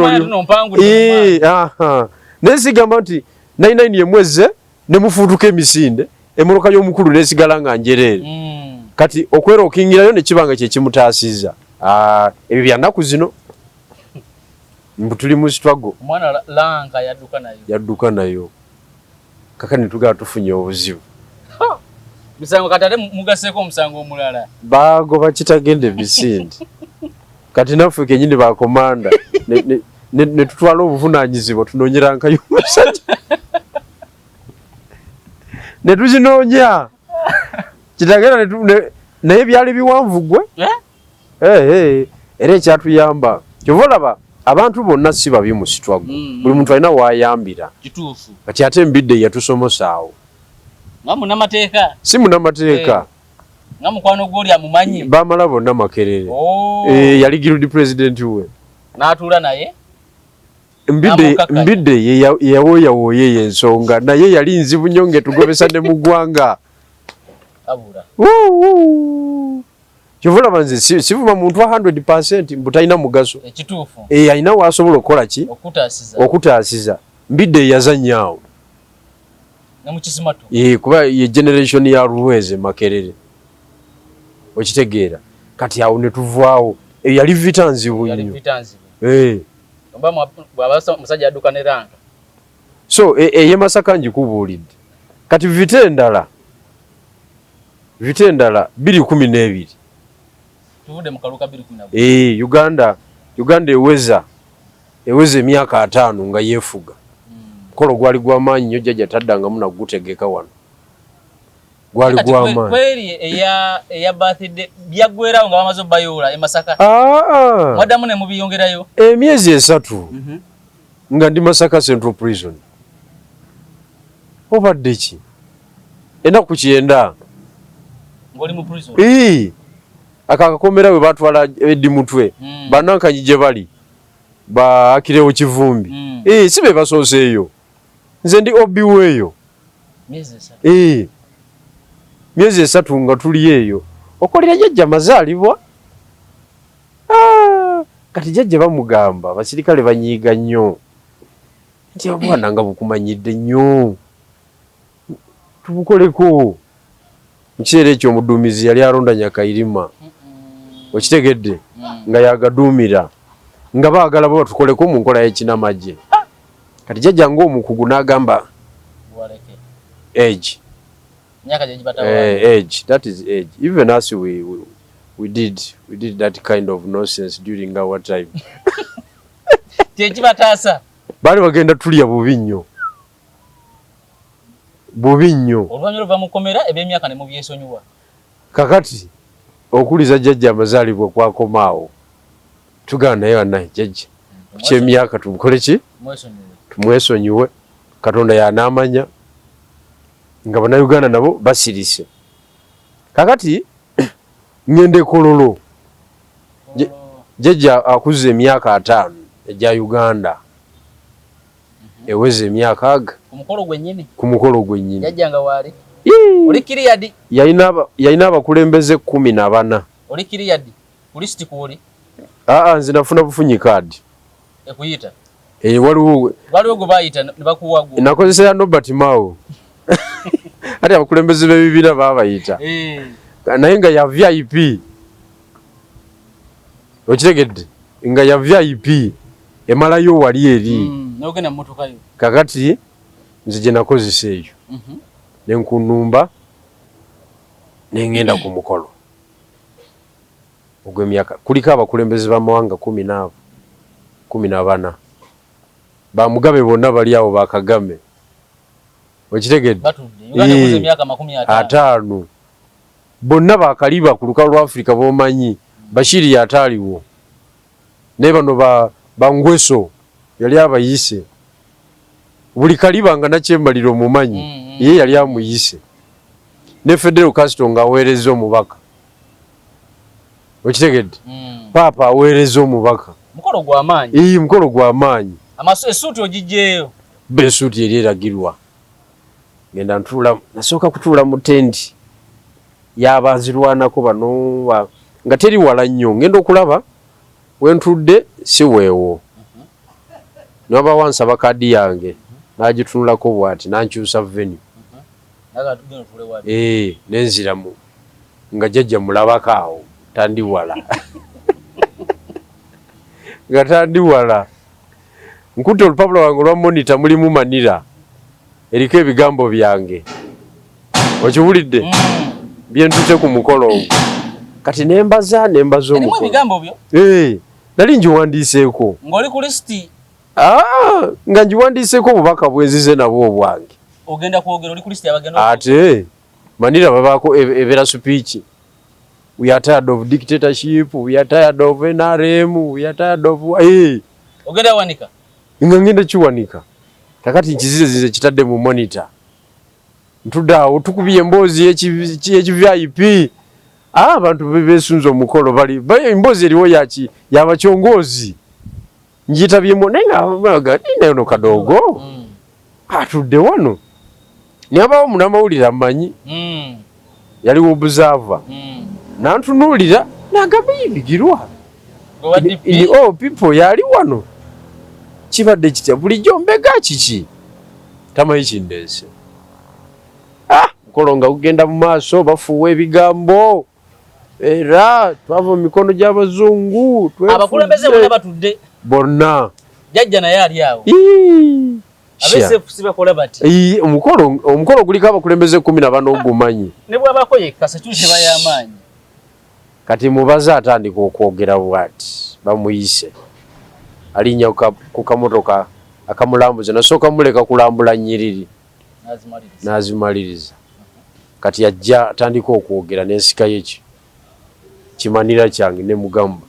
naye sigamba nti 99 yemwezze ne mufuutuka emisinde emmotoka y'omukulu n'esigala nga njereere. Kati okwera okingirayo ne kiba nga kye kimutaasizza. Ebyo bya nnaku zino. Mbu tuli mu struggle. Omwana Lanka yadduka nayo. Yadduka nayo. Kakati ne tugala tufunye obuzibu. Musango kati ate mugaseeko omusango omulala. Baagoba kitagenda emisinde. Kati naffe kennyini ba komanda ne tutwala obuvunaanyizibwa tunoonye ranka y'omusajja. Ne tuzinoonya. Kitagenda naye byali biwanvu ggwe. Era ekyatuyamba. Kyova olaba abantu bonna si babi mu struggle. Buli muntu alina w'ayambira. Kituufu. Kati ate Mbidde yatusomosaawo. Nga munnamateeka. Si munnamateeka. Nga mukwano gw'oli amumanyi. Baamala bonna Makerere. Yali guild president we. N'atuula naye. Mbidde yawooyawooya eyo ensonga naye yali nzibu nnyo ng'etugobesa ne mu ggwanga. Abula. Kyova olaba nze sivuma muntu 100% mbu talina mugaso. Ekituufu. Alina w'asobola okukola ki? Okutaasiza. Okutaasiza. Mbidde yazannya awo. Ne mu kisimatu. Kuba ye generation ya Ruweze Makerere. Okitegeera. Kati awo ne tuvaawo. Yali vita nzibu nnyo. Yali vita nzibu. Oba bw'aba musajja adduka ne ranka. So ey'e Masaka ngikubuulidde. Kati vita endala. Vita endala 2012. Tuvudde mu kalulu ka 2012. Uganda eweza emyaka 5 nga yeefuga. Mukolo gwali gwa maanyi nnyo jjajja taddangamu na kugutegeka wano. Gwali gwa maanyi. Kweri eya birthday byaggwerawo nga bamaze obbayoola e Masaka. Mwaddamu ne mubiyongerayo. Emyezi 3 nga ndi Masaka Central Prison. Obadde ki? Ennaku 90. Ng'oli mu prison. Akakakomera we batwala Eddie Mutwe. Bannankanyi gye bali ba Akirewo Kivumbi. Si be basooseeyo. Nze ndi OB weeyo. Myezi 3 nga tuli eyo. Okolera jjajja mazaalibwa. Kati jjajja bamugamba abasirikale banyiiga nnyo. Nti obwana nga bukumanyidde nnyo. Tubukoleko. Mu kiseera ekyo omuduumizi yali alonda Nyakayirima. Okitegedde nga yagaduumira. Nga baagala bo batukoleko mu nkola y'ekinamagye. Kati jjajja ng'omukugu n'agamba age. Age, that is age. Even us we did that kind of nonsense during our time. Kyekibataasa. Baali bagenda tulya bubi nnyo. Bubi nnyo. Oluvannyuma luva mu kkomera eby'emyaka ne mubyesonyiwa. Kakati okuliza jjajja amazaalibwa kwakomaawo. Tugamba naye bannaye jjajja ku ky'emyaka tumukole ki? Tumwesonyiwe. Katonda y'anaamanya nga bannayuganda nabo basirise. Kakati ngenda e Kololo. Jjajja akuza emyaka 5 egya Uganda. Eweza emyaka aga. Ku mukolo gwennyini. Ku mukolo gwennyini. Jjajja nga waali. Oli kiriyadi. Yalina abakulembeze 14. Oli kiriyadi. Ku lisiti kw'oli. Nze nafuna bufunyi kaadi. Ekuyita. Waliwo gwe baayita ne bakuwa gwo. Nakozesa ya Norbert Mao. Ate abakulembeze b'ebibiina baabayita. Naye nga ya VIP. Okitegedde? Nga ya VIP. Emalayo wali eri. N'ogenda mu mmotoka yo. Kakati nze gye nakozesa eyo. Ne nkunumba ne ngenda ku mukolo. Ogw'emyaka kuliko abakulembeze b'amawanga kumi n'abo 14, ba Mugabe bonna bali awo, ba Kagame, okitegedde? Batudde. Uganda ekuza emyaka 50. 50, bonna bakaliba ku lukalu lwa Afrika bomanyi. Bashiri yataaliwo, naye bano bangweso yali abayise buli kaliba nga nakyemalira omumanyi. Ye yali amuyise ne Fidel Castro ng'aweereza omubaka, okitegedde? Paapa aweereza omubaka. Mukolo gw'amaanyi. Ii, mukolo gw'amaanyi. Amaso esuuti ogigyeyo. Ba esuuti eri eragirwa, ngenda ntuula, nasooka kutuula mu tendi y'abazirwanako bano nga teri wala nnyo. Ngenda okulaba wentudde si weewo, newaba wansaba kaadi yange n'agitunulako bw'ati, n'ankyusa venue. Naga tugenda otule wali. Ee, nenziramu nga jjajja mulabako awo tandi wala, nga tandi wala. Nkutte olupapula lwange olwa Monitor, mulimu manira eriko ebigambo byange, okiwulidde? Byentute ku mukolo ogwo. Kati nembaza nembaza Erimu omukolo. Ebigambo byo? Ee, nali ngiwandiiseeko. Ng'oli ku lisiti? Ah, nga ngiwandiiseeko obubaka bwenzize nabwo obwange. Ogenda kwogera, oli ku lisiti abagenda. Ate manira babaako ebeera speech: "We are tired of dictatorship, we are tired of NRM, we are tired of hey." Ogenda wanika. Nga ngenda kiwanika. Kakati nkizize kitadde mu Monitor, ntudde awo, tukubye emboozi y'eki VIP. Ah, abantu besunze omukolo, bali emboozi eriwo yaki yabakyongozi, njitabyemu, naye nga naye ono kadogo atudde wano. Nabawo munamawulire amanyi yaliwo Observer, nantunuulira nagamba, "Bigirwa Gwe wa DP. In all people yali wano, kibadde kitya? Bulijjo mbega kiki?" Tamanyi kindeese. Ah, mukolo nga gugenda mu maaso, bafuuwa ebigambo, era twava mu mikono gy'abazungu, twefudde. Abakulembeze bonna batudde. Bonna. Jjajja naye ali awo. Ii, sha. Abesefusi bakola bati. Ii, omukolo guliko abakulembeze 14, ogumanyi. Ne bw'abaako yekka, security eba y'amaanyi. Kati mubaze atandika okwogera bwati, bamuyise, alinnya ku kamotoka akamulambuza, nasooka muleka kulambula nnyiriri. N'azimaliriza. N'azimaliriza. Kati ajja atandika okwogera, n'ensikayo eki kimanira kyange ne mugamba,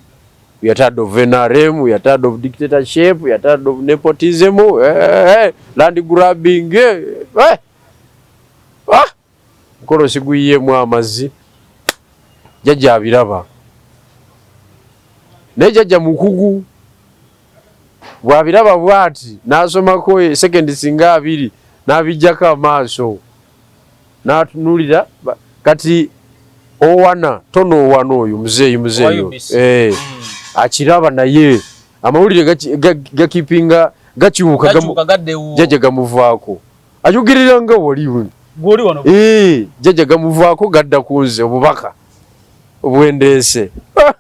"We are tired of NRM, we are tired of dictatorship, we are tired of nepotism, land grabbing, eh. Ah! Mukolo siguyiyeemu amazzi, jjajja abiraba, naye jjajja mukugu, bw'abiraba bw'ati n'asomako sekendi singa 20, n'abiggyako amaaso n'atunulira. Kati owana tono owana oyo muzeeyi muzeeyi Owa UBC. Eh, akiraba, naye amawulire gakipinga gakyuka Gakyuka gaddewo. Jjajja gamuvaako, ayogerera nga wali. Gw'oli wano. Eh, jjajja gamuvaako gadda ku nze, obubaka obwendeese. Ah!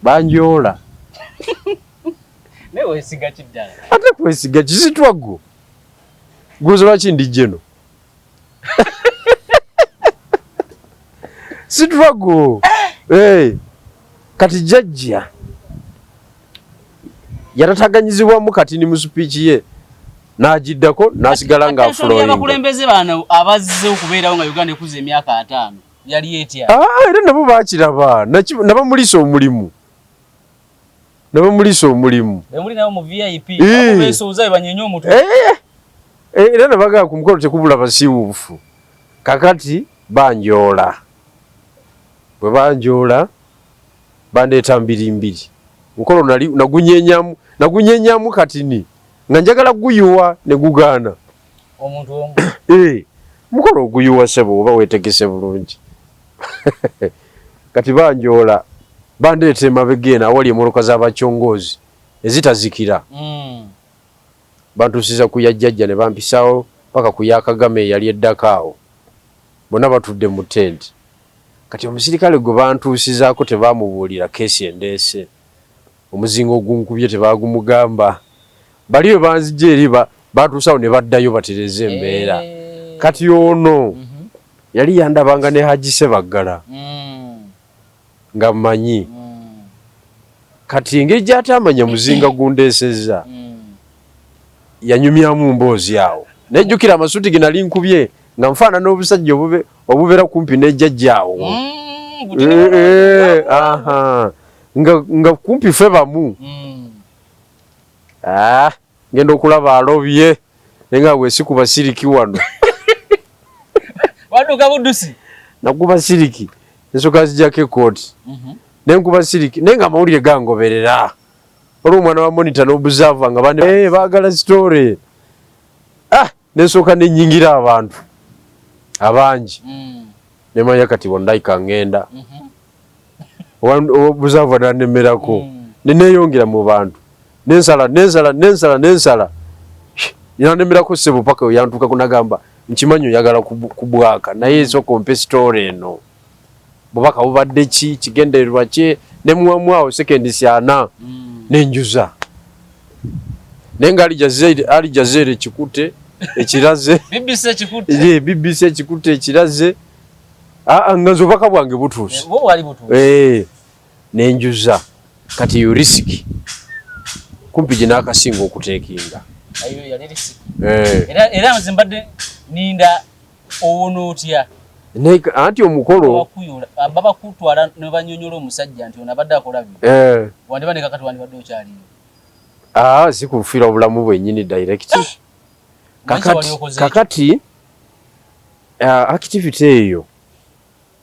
Banjoola. Naye weesiga ki ddala? Ate kwesiga kisitwa gwo gwoza, lwaki ndijja eno sitwago? Hey, kati jjajja yatataganyizibwamu kati ni mu speech ye n'agiddako n'asigala nga Attention aflowing. y'abakulembeze bano abazze okubeerawo nga Uganda ekuza emyaka 50 yali etya? Ah, era nabo bakiraba, nabamulisa omulimu, nabamulisa omulimu. Bemuli nabo mu VIP Eh. abo beesuuza be banyenye omutwe. Eh, eh, era nabagamba ku mukolo tekubula basiiwuufu. Kakati banjoola, bwe banjoola bandeeta mbiri mbiri, mukolo nali nagunyenyamu nagunyenyamu katini nga njagala guyiwa ne gugaana. Omuntu omu. Eh, mukolo oguyiwa sebo oba weetegese bulungi. Kati banjoola, bandeeta emabega eno awali emmotoka z'abakyongoozi ezitazikira. Bantuusiza ku ya jjajja ne bampisaawo paka ku ya Kagame eyali eddako awo, bonna batudde mu tenti. Kati omusirikale gwe bantuusizaako tebaamubuulira keesi endeese, omuzinga ogunkubye tebaagumugamba. Bali bwe banzija eri batuusawo ne baddayo batereeze embeera. Eh. Kati ono yali yandabanga ne Haji Sebaggala. Nga mmanyi. Kati engeri gy'atamanya muzinga gundeesezza, yanyumyamu mboozi awo. Nejjukira amasuuti ge nali nkubye nga nfaanana obusajja obubeera kumpi n'ejjajjaawo. Nga kumpi ffe bamu. Ngenda okulaba alobye naye nga bwesikuba siriki wano. Wadduka buddusi. Nakuba siriki ensooka nzijjako ekkooti. Nenkuba siriki naye nga amawulire gangoberera. Waliwo omwana wa monitor n'obuzava nga bane baagala story. Nensooka nenyingira abantu abangi. Nemanya kati bondayika ngenda. Obuzava nanemerako. Neneyongera mu bantu. Nensala nensala nensala nensala. Nanemerako ssebo paka yantuukako nagamba nkimanyi oyagala kubwaka naye sooka ompe story eno. Bubaka bubadde ki, kigendererwa ki, ne muwamu awo seconds 40 nenjuza. Naye nga Ali Jazeera ekikute ekiraze. BBC ekikute. BBC ekikute ekiraze. Nga nze obubaka bwange butuuse. Bwo bwali butuuse. Nenjuza. Kati yo risk kumpi gye n'akasinga okuteekinga. Ayo yali risk. Era nze mbadde ninda owona otya? Naye anti omukolo babakutwala ne banyonyola omusajja nti ono abadde akola bino. Wandiba ne kakati wandibadde okyaliyo. Si kufiira obulamu bwennyini direct. Kakati activity eyo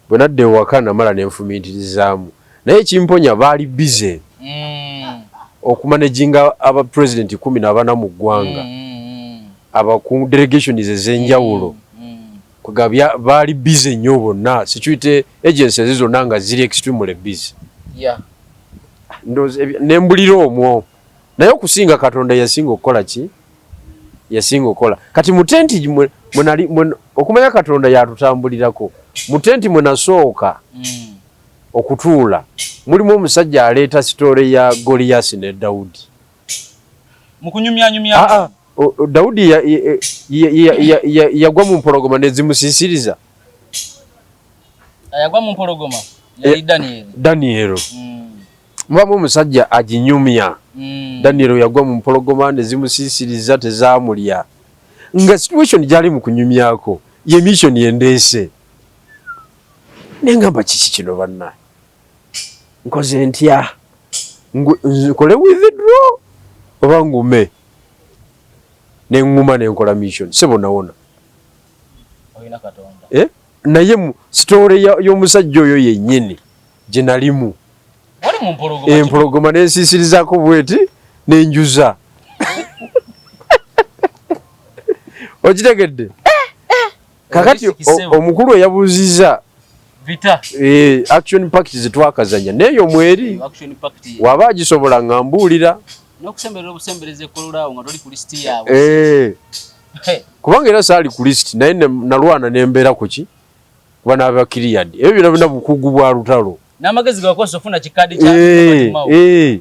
bwe nadda ewaka namala ne nfumiitirizaamu. Naye ekimponya baali busy okumanaginga aba president 14 mu ggwanga. Abakungu delegations ez'enjawulo. Kugabya baali busy nnyo bonna. Security agencies zonna nga ziri extremely busy. Ndowooza ne mbulira omwo. Naye okusinga Katonda yasinga okukola ki? Yasinga okukola. Kati mu tenti okumanya Katonda yatutambulirako. Mu tenti mwe nasooka okutuula mulimu omusajja aleeta sitore ya Goliath ne Daudi. Mukunyumyanyumya. Daudi yagwa mu mpologoma ne zimusiisiriza. Yagwa mu mpologoma yali Daniel. Daniel. Mubamu omusajja aginyumya. Daniel yagwa mu mpologoma ne zimusiisiriza tezaamulya. Nga situation gyali mu kunyumyako ye mission yendeese. Nengamba kiki kino banna? Nkoze ntya? Nkole withdraw oba ngume? Nenguma nenkola mission. Sebo nawona. Olina Katonda. Naye mu story y'omusajja oyo yennyini gye nalimu. Wali mu mpologoma. Empologoma nensiisirizaako bweti nenjuza. Okitegedde? Kakati omukulu eyabuuzizza Vita. Action pact zetwakazanya neyo mweri. Waba agisobola nga mbuulira. N'okusemberera obusembereza ekkololaawo nga toli ku lisiti yaabwe. Kubanga era saali ku lisiti naye nalwana nembeera ku ki? Kuba n'aba cleared. Ebyo byonna byonna bukugu bwa lutalo. N'amagezi gakozesa ofuna kikaadi kya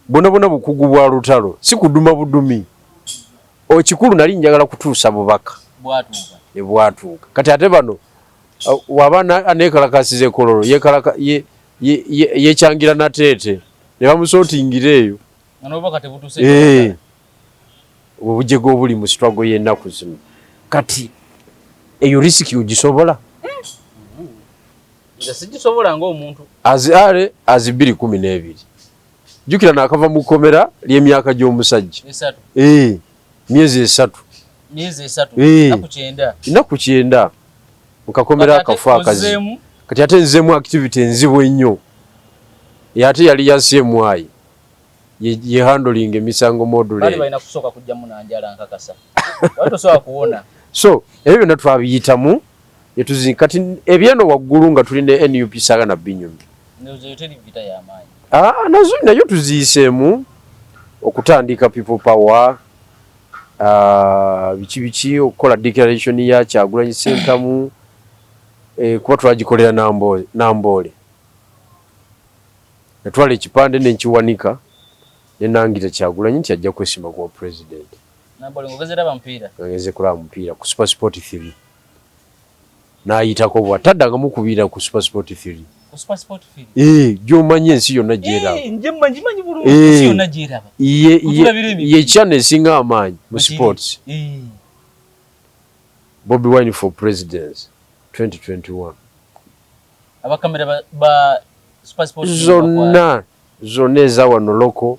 Bonna bonna bukugu bwa lutalo. Si kuduma budumi. Ekikulu nali njagala kutuusa bubaka. Bwatuuka. Ne bwatuuka. Kati ate bano waba aneekalakasiza ekololo yekyangira nateete ne bamusootingira eyo. N'obubaka tebutuuse. Obujego obuli mu struggle y'ennaku zino. Kati eyo risiki ogisobola? Nze sigisobola ng'omuntu. As early as 2012. Jjukira naakava mu kkomera ly'emyaka gy'omusajja. Myezi 3. Myezi 3. Nnaku 9. Nnaku 9. Mu kakomera akafu akazibu. Kati ate nzeemu activity enzibu ennyo. Ate yali ya CMI. Ye handling emisango module. Bali balina kusooka kujjamu na njala nkakasa. Wali tosobola kuwona. So ebyo byonna twabiyitamu kati ebyeno waggulu nga tuli ne NUP saga na binyumi. Nazo nayo tuziyiseemu okutandika people power biki biki okukola declaration ya Kyagulanyi Ssentamu kuba twagikolera Namboole. Natwala ekipande ne nkiwanika ne nangira Kyagulanyi nti ajja kwesimba kuba president. Namboole ng'ogeze laba mupiira? Ngeze kulaba mupiira ku Super Sport 3. N'ayitako bwa taddangamu kubiira ku Super Sport 3. Gyomanyi ensi yonna gyeraba. Ye channel esinga amaanyi mu sports. Bobi Wine for President 2021. Abakamera ba Super Sport zonna zonna eza wano local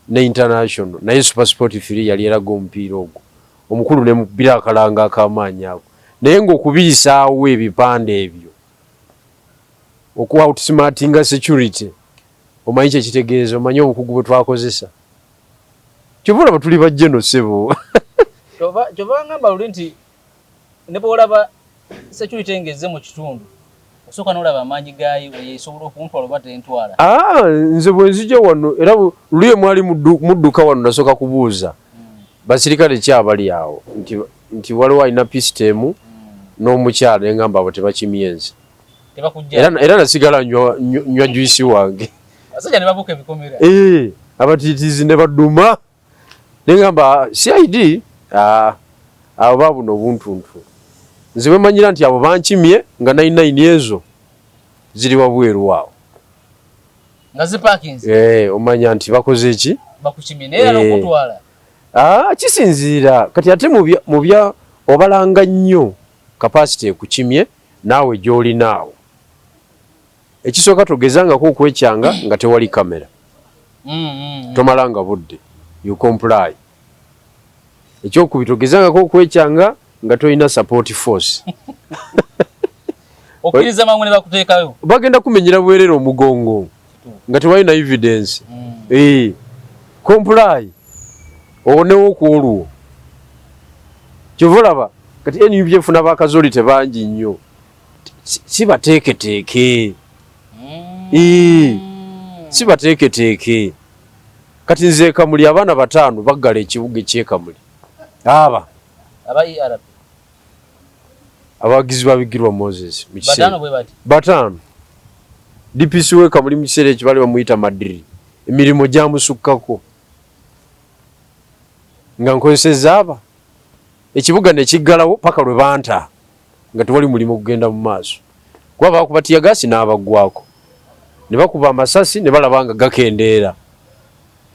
ne international, naye Super Sport 3 yali eraga omupiira ogwo omukulu ne mukubira akalanga ak'amaanyi ako, naye ng'okubiyisaawo ebipande ebyo oku outsmartinga security, omanyi kyekitegeeza, omanyi obukugu bwe twakozesa. Kyova olaba tuli bajjeno ssebo. Kyova ngamba luli nti ne bw'olaba security ng'ezze mu kitundu, osooka n'olaba amaanyi gaayo, esobola okuntwala oba tentwala. Ah, nze bwe nzija wano era luli mwali mudduka wano, nasooka kubuuza basirikale ki abali awo, nti waliwo alina pisitemu n'omukyala, ne ngamba abo tebakimye nze. Era nasigala nywa juice wange. Abasajja ne babuuka ebikomera. Abatiitiizi ne baduma, ne ngamba CID abo babuno obuntuntu. Nze bwe manyira nti abo bankimye nga 99 ezo ziri wabweru awo nga zipakinze. Omanya nti bakoze ki? Bakukimye naye era n'okutwala. Kisinziira kati ate mu bya obalanga nnyo capacity ekukimye naawe gy'olinaawo. Ekisooka togezangako okwekyanga nga tewali kamera. Tomalanga budde, you comply. Ekyokubiri togezangako okwekyanga nga tolina support force. Okkiriza mangu ne bakuteekayo. Bagenda kumenyera bwerere omugongo nga tewali na evidence. Comply owonewo ku olwo. Kyova olaba kati NUP efuna bakazoli tebangi nnyo, si bateeketeeke. Si bateeketeeke. Kati nze Kamuli abaana 5 baggala ekibuga eky'e Kamuli. Aba aba ERP abawagizi ba Bigirwa Moses mu kiseera. 5 bwe bati. 5. DPC we Kamuli mu kiseera ekyo baali bamuyita Madiri. Emirimu gyamusukkako. Nga nkozesezza aba. Ekibuga ne kiggalawo paka lwe banta nga tewali mulimu gugenda mu maaso. Kuba baakuba tiyagaasi n'abaggwako. Ne bakuba amasasi ne balaba nga gakendeera.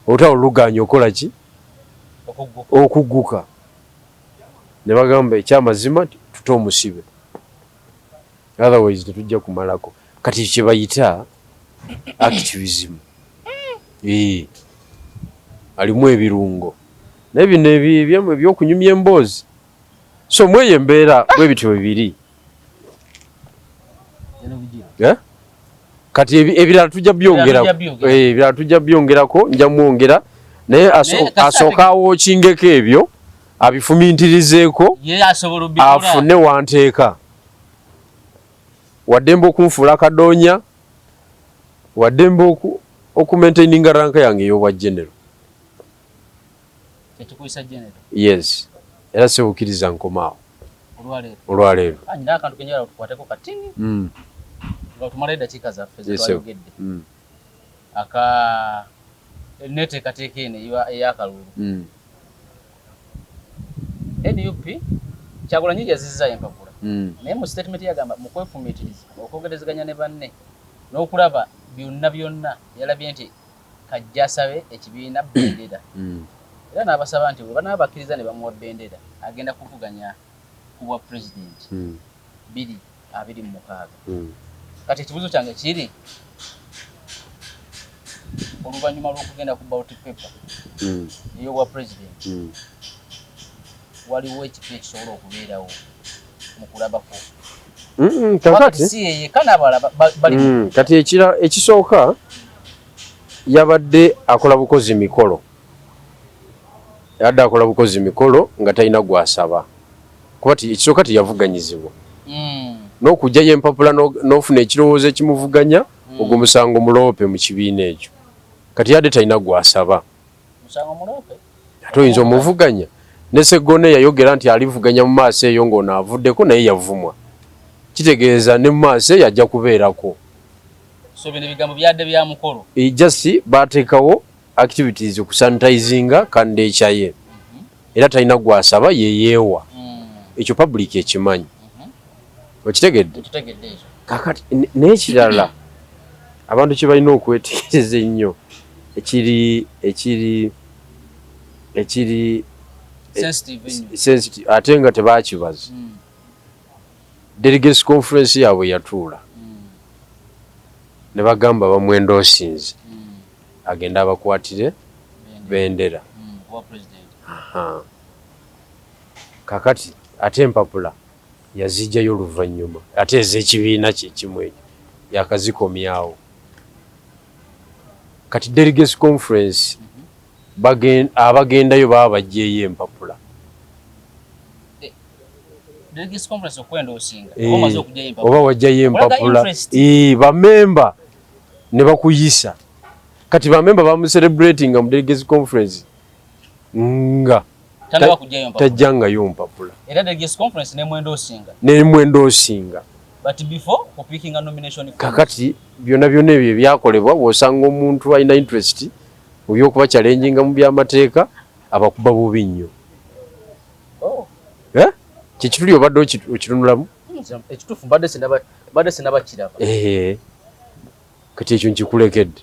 Olutalo lugaanye okola ki? Okugguka. Ne bagamba ekyamazima tute omusibe. Otherwise tetujja kumalako. Kati kye bayita activism. Alimu ebirungo. Naye bino ebyokunyumya emboozi. So mweyo embeera bwe bityo bibiri. Kati ebirala tujja byongerako. Ebirala tujja byongerako, nja mwongera. Naye asooka awookingeko ebyo, abifumintirizeeko, afune wanteeka. Waddembe okunfuula akadoonya, waddembe okumaintaininga rank yange ey'obwa general. Yes. Era sewukiriza nkomaawo. Olwaleero. Nyina akantu kenjagala tukwateko katini. Nga tumala eddakiika zaffe zetwayogedde. Aka neteekateeka eno ey'akalulu. NUP Kyagulanyi yazizza empapula. Naye mu statement yagamba mu kwefumiitiriza, okwogerezeganya ne banne n'okulaba byonna byonna yalabye nti kajja asabe ekibiina bendera. Era n'abasaba nti bwe banaaba bakkiriza ne bamuwa bendera agenda kuvuganya ku bwa pulezidenti 2026. Kati ekibuuzo kyange kiri, oluvannyuma lw'okugenda ku ballot paper ey'obwa pulezidenti, waliwo ekipya ekisobola okubeerawo mu kulabako? Kakati si ye yekka, n'abalala bali. Kati ekisooka yabadde akola bukozi mikolo. Yabadde akola bukozi mikolo nga talina gw'asaba. Kuba ekisooka teyavuganyizibwa. N'okujjayo empapula n'ofuna ekirowoozo ekimuvuganya, ogwo musango muloope mu kibiina ekyo. Kati yabadde talina gw'asaba. Musango muloope? Ate oyinza omuvuganya. Ne Sseggona yayogera nti alivuganya mu maaso eyo ng'ono avuddeko, naye yavumwa. Kitegeeza ne mu maaso eyo ajja kubeerako. So bino ebigambo byadde bya mukolo. Just baateekawo activities okusanitizinga candidature ye. Era talina gw'asaba, ye yeewa. Ekyo public ekimanyi. Okitegedde? Kakati n'ekirala abantu kye balina okwetegereza ennyo ekiri ekiri ekiri sensitive ate nga tebakibazi, delegates conference yaabwe yatuula ne bagamba bamwendoosinze agende abakwatire bendera. Kakati ate empapula yazijjayo oluvannyuma, ate ez'ekibiina kye kimu ekyo yakazikomyawo. Kati delegates conference abagendayo baba baggyeyo empapula. Oba wajjayo empapula, bamemba ne bakuyisa. Kati bamemba bamucelebratinga mu delegates conference nga tajjangayo mpapula, nemwendoosinga. Kakati byonna byonna ebyo ebyakolebwa, bw'osanga omuntu alina interest mu byokuba challenginga mu byamateeka, abakuba bubi nnyo. Oh. Eh? Kikituli obadde okitunulamu? Ekituufu mbadde sinabakiraba. Eh. Kati ekyo nkikulekedde.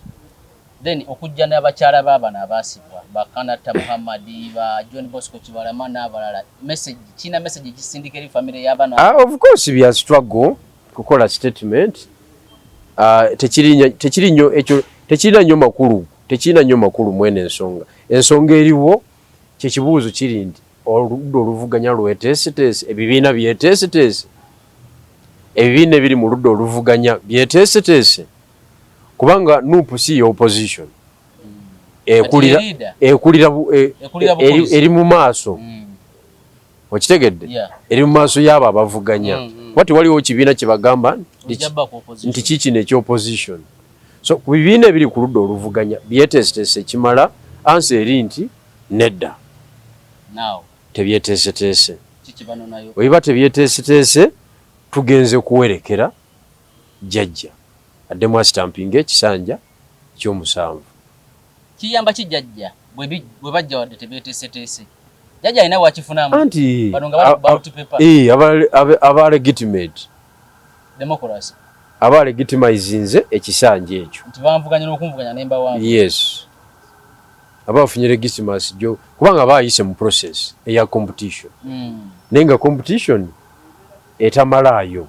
Then okujja n'abakyala b'abano abaasibwa, ba Kanatta Muhammadi, ba John Bosco Kibalama n'abalala, message kina message ekisindika eri famire y'abano? Ah, of course bya struggle kukola statement, tekiri nnyo ekyo, tekirina nnyo makulu, tekirina nnyo makulu mwene ensonga. Ensonga eriwo, kyekibuuzo kiri nti oludda oluvuganya lweteeseteese, ebibiina byeteeseteese, ebibiina ebiri mu ludda oluvuganya byeteeseteese, kubanga NUP si ye opposition ekulira ekulira eri mu maaso. Okitegedde? Eri mu maaso y'abo abavuganya, kuba tewaliwo kibiina kye bagamba nti kikino ekyopposition. So ku bibiina ebiri ku ludda oluvuganya byeteeseteese ekimala, answer eri nti nedda, tebyeteeseteese. Bwe tebyeteeseteese, tugenze kuwerekera jjajja addemu asitampinga ekisanja ekyomusanvu. Kiyamba kijjajja bwe bajja wadde tebeeteeseteese? Jjajja alina wakifunamu. Anti aba legitimate democracy, aba legitimizinze ekisanja ekyo. Nti banvuganya n'okunvuganya nembawangu. Yes, aba bafunye legitimacy gyo, kubanga bayise mu process eya competition, naye nga competition etamalaayo,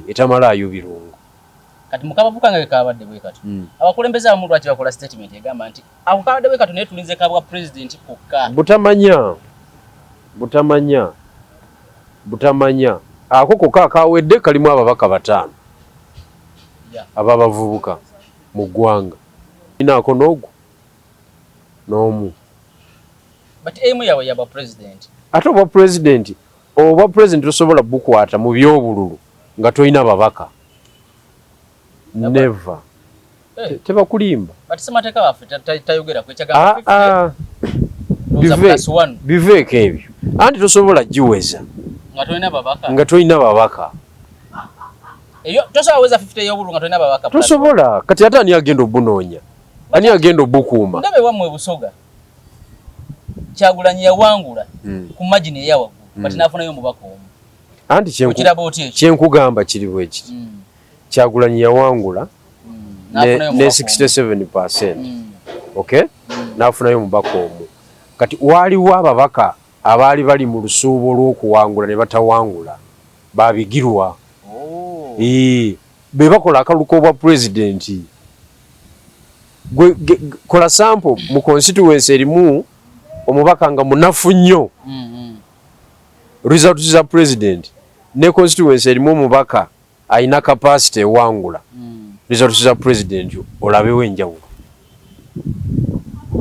etamalaayo birungo. Kati mukabavuka nga kabadde bwe kati, abakulembeze abamu lwaki bakola statement egamba nti ako kabadde bwe kati, naye tulinze kabwa president kokka? Butamanya, butamanya, butamanya. Ako kokka akawedde kalimu ababaka 5 ababavubuka mu ggwanga, inaako n'ogwo n'omu. But aim yawe yaba president. Ate obwa president, obwa president tosobola bukwata mu byobululu nga tolina babaka. Never. Hey. Tebakulimba. But ssemateeka waffe tayogera ku Ah, ekyagamba ah. 50+1. Biveeko ebyo, anti tosobola giweza nga tolina babaka. Nga tolina babaka. Eyo tosobola weza 50 ey'obululu nga tolina babaka plus. Tosobola. Kati ate ani agenda obunoonya, ani agenda obukuuma? Ndaba ewammwe e Busoga, Kyagulanyi yawangula ku margin eyawaggulu, but n'afunayo omubaka omu. Anti Okiraba otya ekyo? Kyenkugamba kiri bwe kiti: Kyagulanyi yawangula N'afunayo ne omubaka omu. 67%, okay, n'afunayo omubaka omu. Kati waaliwo ababaka abaali bali mu lusuubo lw'okuwangula ne batawangula, babigirwa. Oh. Ee, be bakola akalulu k'obwa pulezidenti. Gwe kola sample mu constituency erimu omubaka nga munafu nnyo, results za president, ne constituency erimu omubaka alina capacity ewangula, results za president, olabewo enjawulo.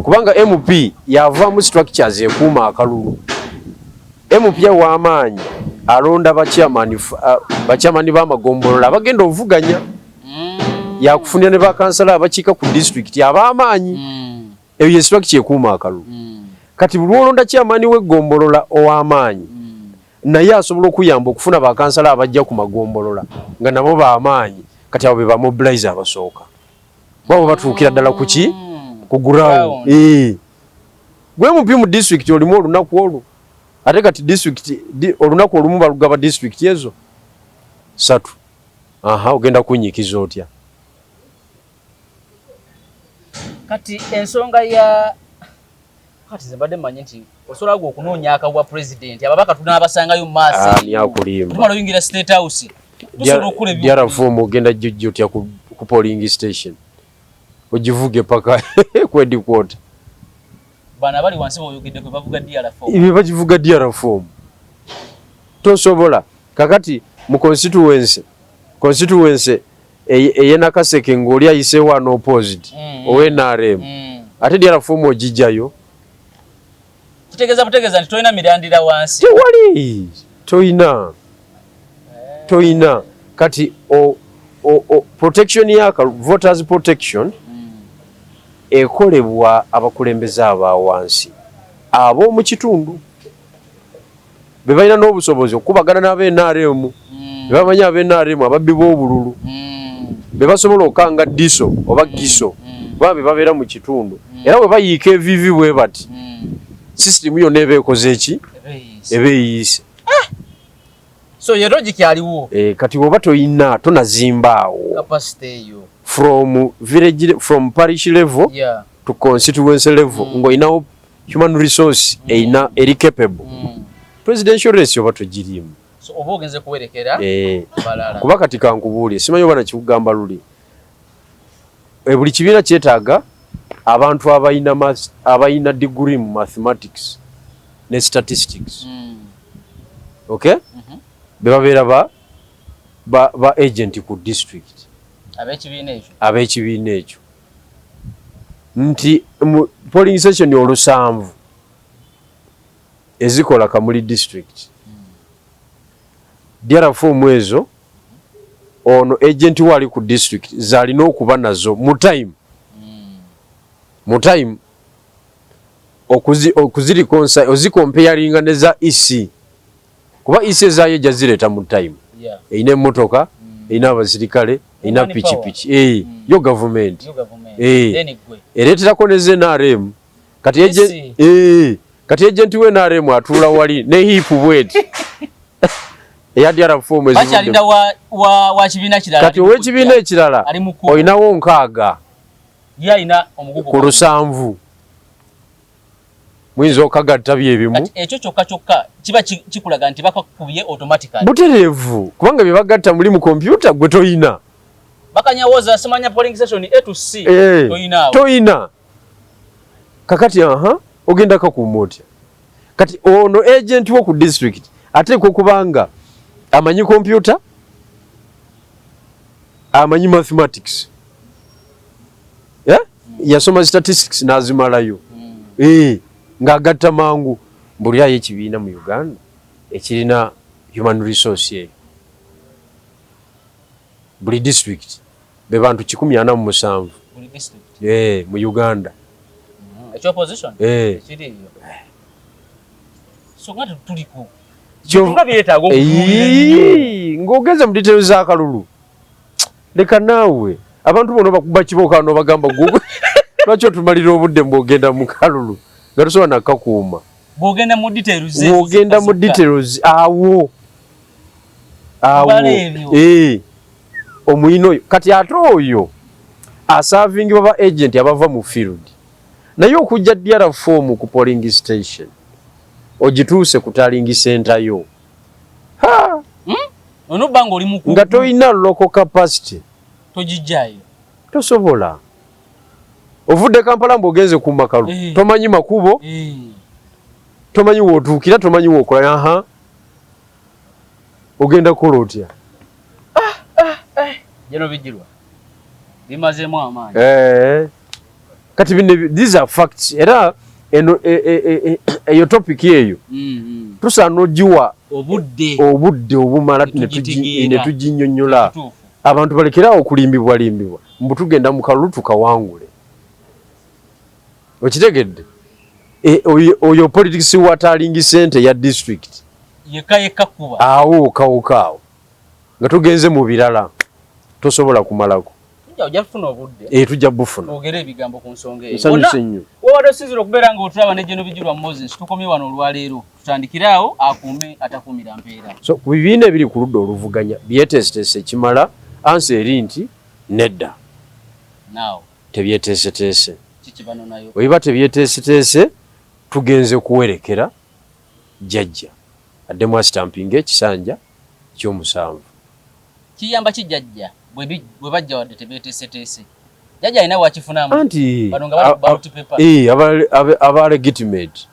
Kubanga MP yavaamu structures ekuuma akalulu. MP ow'amaanyi alonda bachairman b'amagombolola abagenda ovuganya, yakufunira ne bakansala abakiika ku disitulikiti ab'amaanyi. Eyo ye structure ekuuma akalulu. Kati buli lwolonda chairman w'eggombolola ow'amaanyi, naye asobola okuyamba okufuna bakansala abajja ku magombolola nga nabo b'amaanyi. Kati abo be bamobilize abasooka, babo batuukira ddala ku ki? Ku ground. Ground. Eh. Gwe MP mu disitulikiti olimu olunaku olwo, ate kati disitulikiti olunaku olumu balugaba disitulikiti ezo. Satu. Aha, ogenda kunyikiza otya? Kati ensonga ya kati ze mbadde mmanyi nti osobola gwe okunoonya akabwa pulezidenti, ababaka tunaabasangayo mu maaso. Ani akulimba? Tumala oyingira State House, tusobola okukola ebyo. DR form ogenda jjojja otya ku polling station, ogivuge paka ku headquarter? Bano abali wansi boyogedde kwe bavuga DR form. Ebyo bagivuga DR form, tosobola. Kakati mu constituency ey'e Nakaseke ng'oli ayiseewo unopposed owa NRM, ate DR form ogijjayo? Kitegeeza butegeeza nti tolina mirandira wansi. Tewali, toyina, toyina. Kati o protection yaka voters protection ekolebwa abakulembeze aba wansi ab'omu kitundu be balina n'obusobozi okukubagana n'aba NRM, be bamanyi aba NRM ababbi b'obululu, be basobola okanga DISO oba GISO, kuba be babeera mu kitundu. Era bwe bayiika evivi bwe bati, sisitimu yonna eba ekoze eki? Ebeeyiise. Eba eyiise. So ye logic aliwo. Kati bw'oba toyina, tonazimbaawo capacity eyo from village, from parish level to constituency level, ng'olinawo human resource erina eri capable, presidential race oba togiriimu. So oba ogenze kuwerekera balala. Kuba kati kankubuulire, simanyi oba nakikugamba luli, buli kibiina kyetaaga abantu abalina degree mu mathematics ne statistics. Okay, be babeera ba agent ku district. Ab'ekibiina ekyo. Ab'ekibiina ekyo, nti mu polling station 70 ezikola Kamuli district, DR form ezo ono agent wali ku district zalina okuba nazo mu time, mu time okuzirikonsa, ozikompeyaringa ne za EC, kuba EC ezaayo ejja zireeta mu time. Erina emmotoka, erina abasirikale, erina Money. pikipiki. Yo gavumenti. Yo government. Then gwe. Ereeterako ne ZNRM. Kati Yes. Kati agent we NRM atuula wali ne heap bweti eya DR form ezivudde. Bakyalinda wa kibiina kirala. Kati ow'ekibiina ekirala Ali mu kkubo. olinawo 60 Ye alina omugugu ku 70, muyinza okagatta byebimu. Kati ekyo kyokka kyokka kiba kikulaga nti bakakubye automatically. Butereevu, kubanga bye bagatta muli mu kompyuta gwe toyina. Bakanyawoza simanya polling station A to C. Toyinaawo. Toyina. Kakati aha ogenda kakuuma otya? Kati ono agent wo ku district ateekwa okubanga amanyi kompyuta, amanyi mathematics, yeah? Yasoma statistics n'azimalayo. Ng'agatta mangu. Mbulirayo ekibiina mu Uganda ekirina human resource eyo. Buli district be bantu 147. Buli district. Mu Uganda. Ekyopposition? Eh. Ekiriiyo. So nga tuliko. Nga byetaaga okutunuulira ennyo. Ng'ogenze mu details z'akalulu, leka naawe abantu bonna bakuba kiboka n'obagamba, gwe lwaki otumalira obudde mbw'ogenda mu kalulu nga tosobola nakakuuma? Bw'ogenda mu details ezo Bw'ogenda mu zokka. details awo awo. Kubala ebyo. Omuyina oyo kati ate oyo aservingibwa ba agent abava mu field, naye okujja DR form ku polling station ogituuse ku tallying center yo, ha! Onobba ng'oli mukugu. Nga toyina local capacity. Togijjayo. Tosobola. Ovudde Kampala mbu ogenze ku makalu, tomanyi makubo, tomanyi wootuukira, tomanyi wookola. Aha, ogenda kukola otya? Jeno bijirwa bimazeemu amaanyi. Kati bino, these are facts. Era eno eyo topic eyo tusaana ogiwa obudde. Obudde obumala Ne tugitegeera. Ne tuginnyonnyola. Kituufu. Abantu balekerawo okulimbibwa limbibwa mbu tugenda mu kalulu tukawangule. Okitegedde? Oyo politics wa tallying center ya district yekka yekka kuba awo okawuka awo nga tugenze mu birala tosobola kumalako. Ojja kufuna obudde. Tujja bufuna. Twogere ebigambo ku nsonga eyo. Nsanyuse nnyo. Wewade osinzira okubeera nga otulaba ne General Bigirwa Moses, tukomye wano olwaleero, tutandikire awo akuume atakuumira mpeera. So ku bibiina ebiri ku ludda oluvuganya byeteeseteese ekimala, ansa eri nti nedda. Now Tebyeteeseteese. Kiki banonayo? Bwe biba tebyeteeseteese, tugenze kuwerekera jjajja addemu asitampinge ekisanja eky'omusanvu. Kiyamba ki jjajja bwe bajja wadde tebeeteeseteese? Jjajja alina wakifunamu. Anti bano nga bali ku ballot paper. Aba legitimate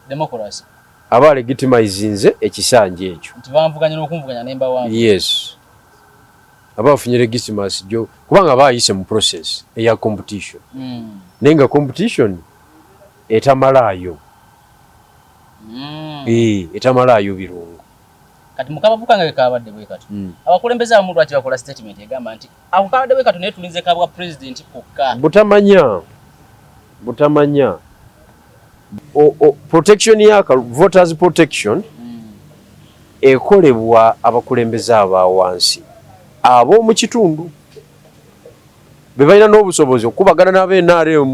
democracy aba legitimizinze ekisanja ekyo nti banvuganya n'okunvuganya ne mbawanga. Yes, aba afunye legitimacy gyo kubanga aba ayise mu process eya competition, naye nga competition etamalaayo, etamalaayo birungo. Kati mukabavu kange kabadde bwe kati, abakulembeze abamu lwaki bakola statement egamba nti ako kabadde bwe kati naye tulinze kabwa president kokka? Butamanya, butamanya. Protection ya voters protection ekolebwa abakulembeze aba wansi ab'omu kitundu be balina n'obusobozi okukubagana n'aba NRM,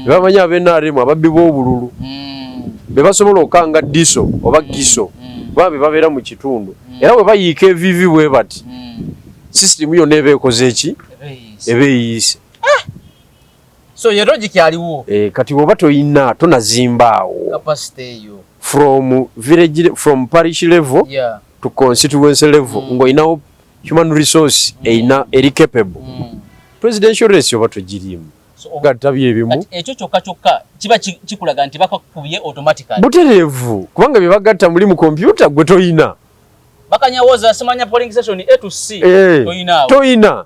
be bamanyi aba NRM ababbi b'obululu, be basobola okukanga DISO oba GISO, kuba be babeera mu kitundu, era bwe bayiika evivi bwe bati, sisitimu yonna eba ekoze eki? Eba eyiise. So ye logic aliwo. Kati bw'oba toyina tonazimbaawo capacity eyo from village, from parish level to constituency level, ng'olinawo human resource erina eri capable, presidential race oba togiriimu. Gatta byebimu. Ekyo kyokka kyokka kiba kikulaga nti bakakubye automatically. Butereevu, kubanga bye bagatta muli mu kompyuta gwe toyina. Bakanyawoza simanya polling station A to C, toyina. Toyina.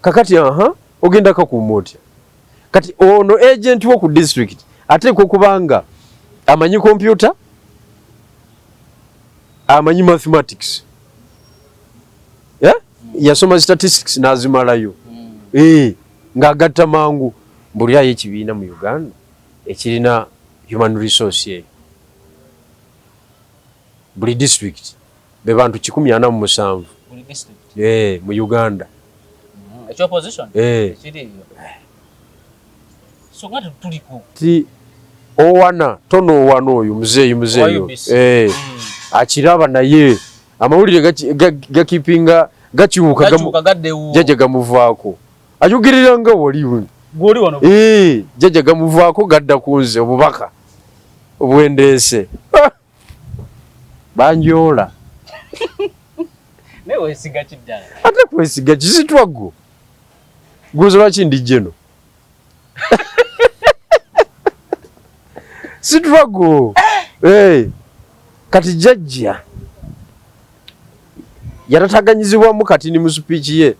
Kakati aha ogenda kakuuma otya? Kati ono agent wo ku district ateekwa okubanga amanyi kompyuta, amanyi mathematics, yeah? Yasoma statistics n'azimalayo, ng'agatta mangu. Mbulirayo ekibiina mu Uganda ekirina human resource eyo. Buli district be bantu 147 mu Uganda. Ti owana tonowana oyo muzeeyi, muzeeyi akiraba, naye amawulire gakipinga gakyuka, jjajja gamuvaako, ayogерera nga wali jjajja gamuvaako gadda ku nze. Obubaka obwendeese banjoola. Ate kwesiga kisitwa gwo guzo lwaki ndijja eno sitwago? Kati jjajja yatataganyizibwamu kati ni mu speech ye.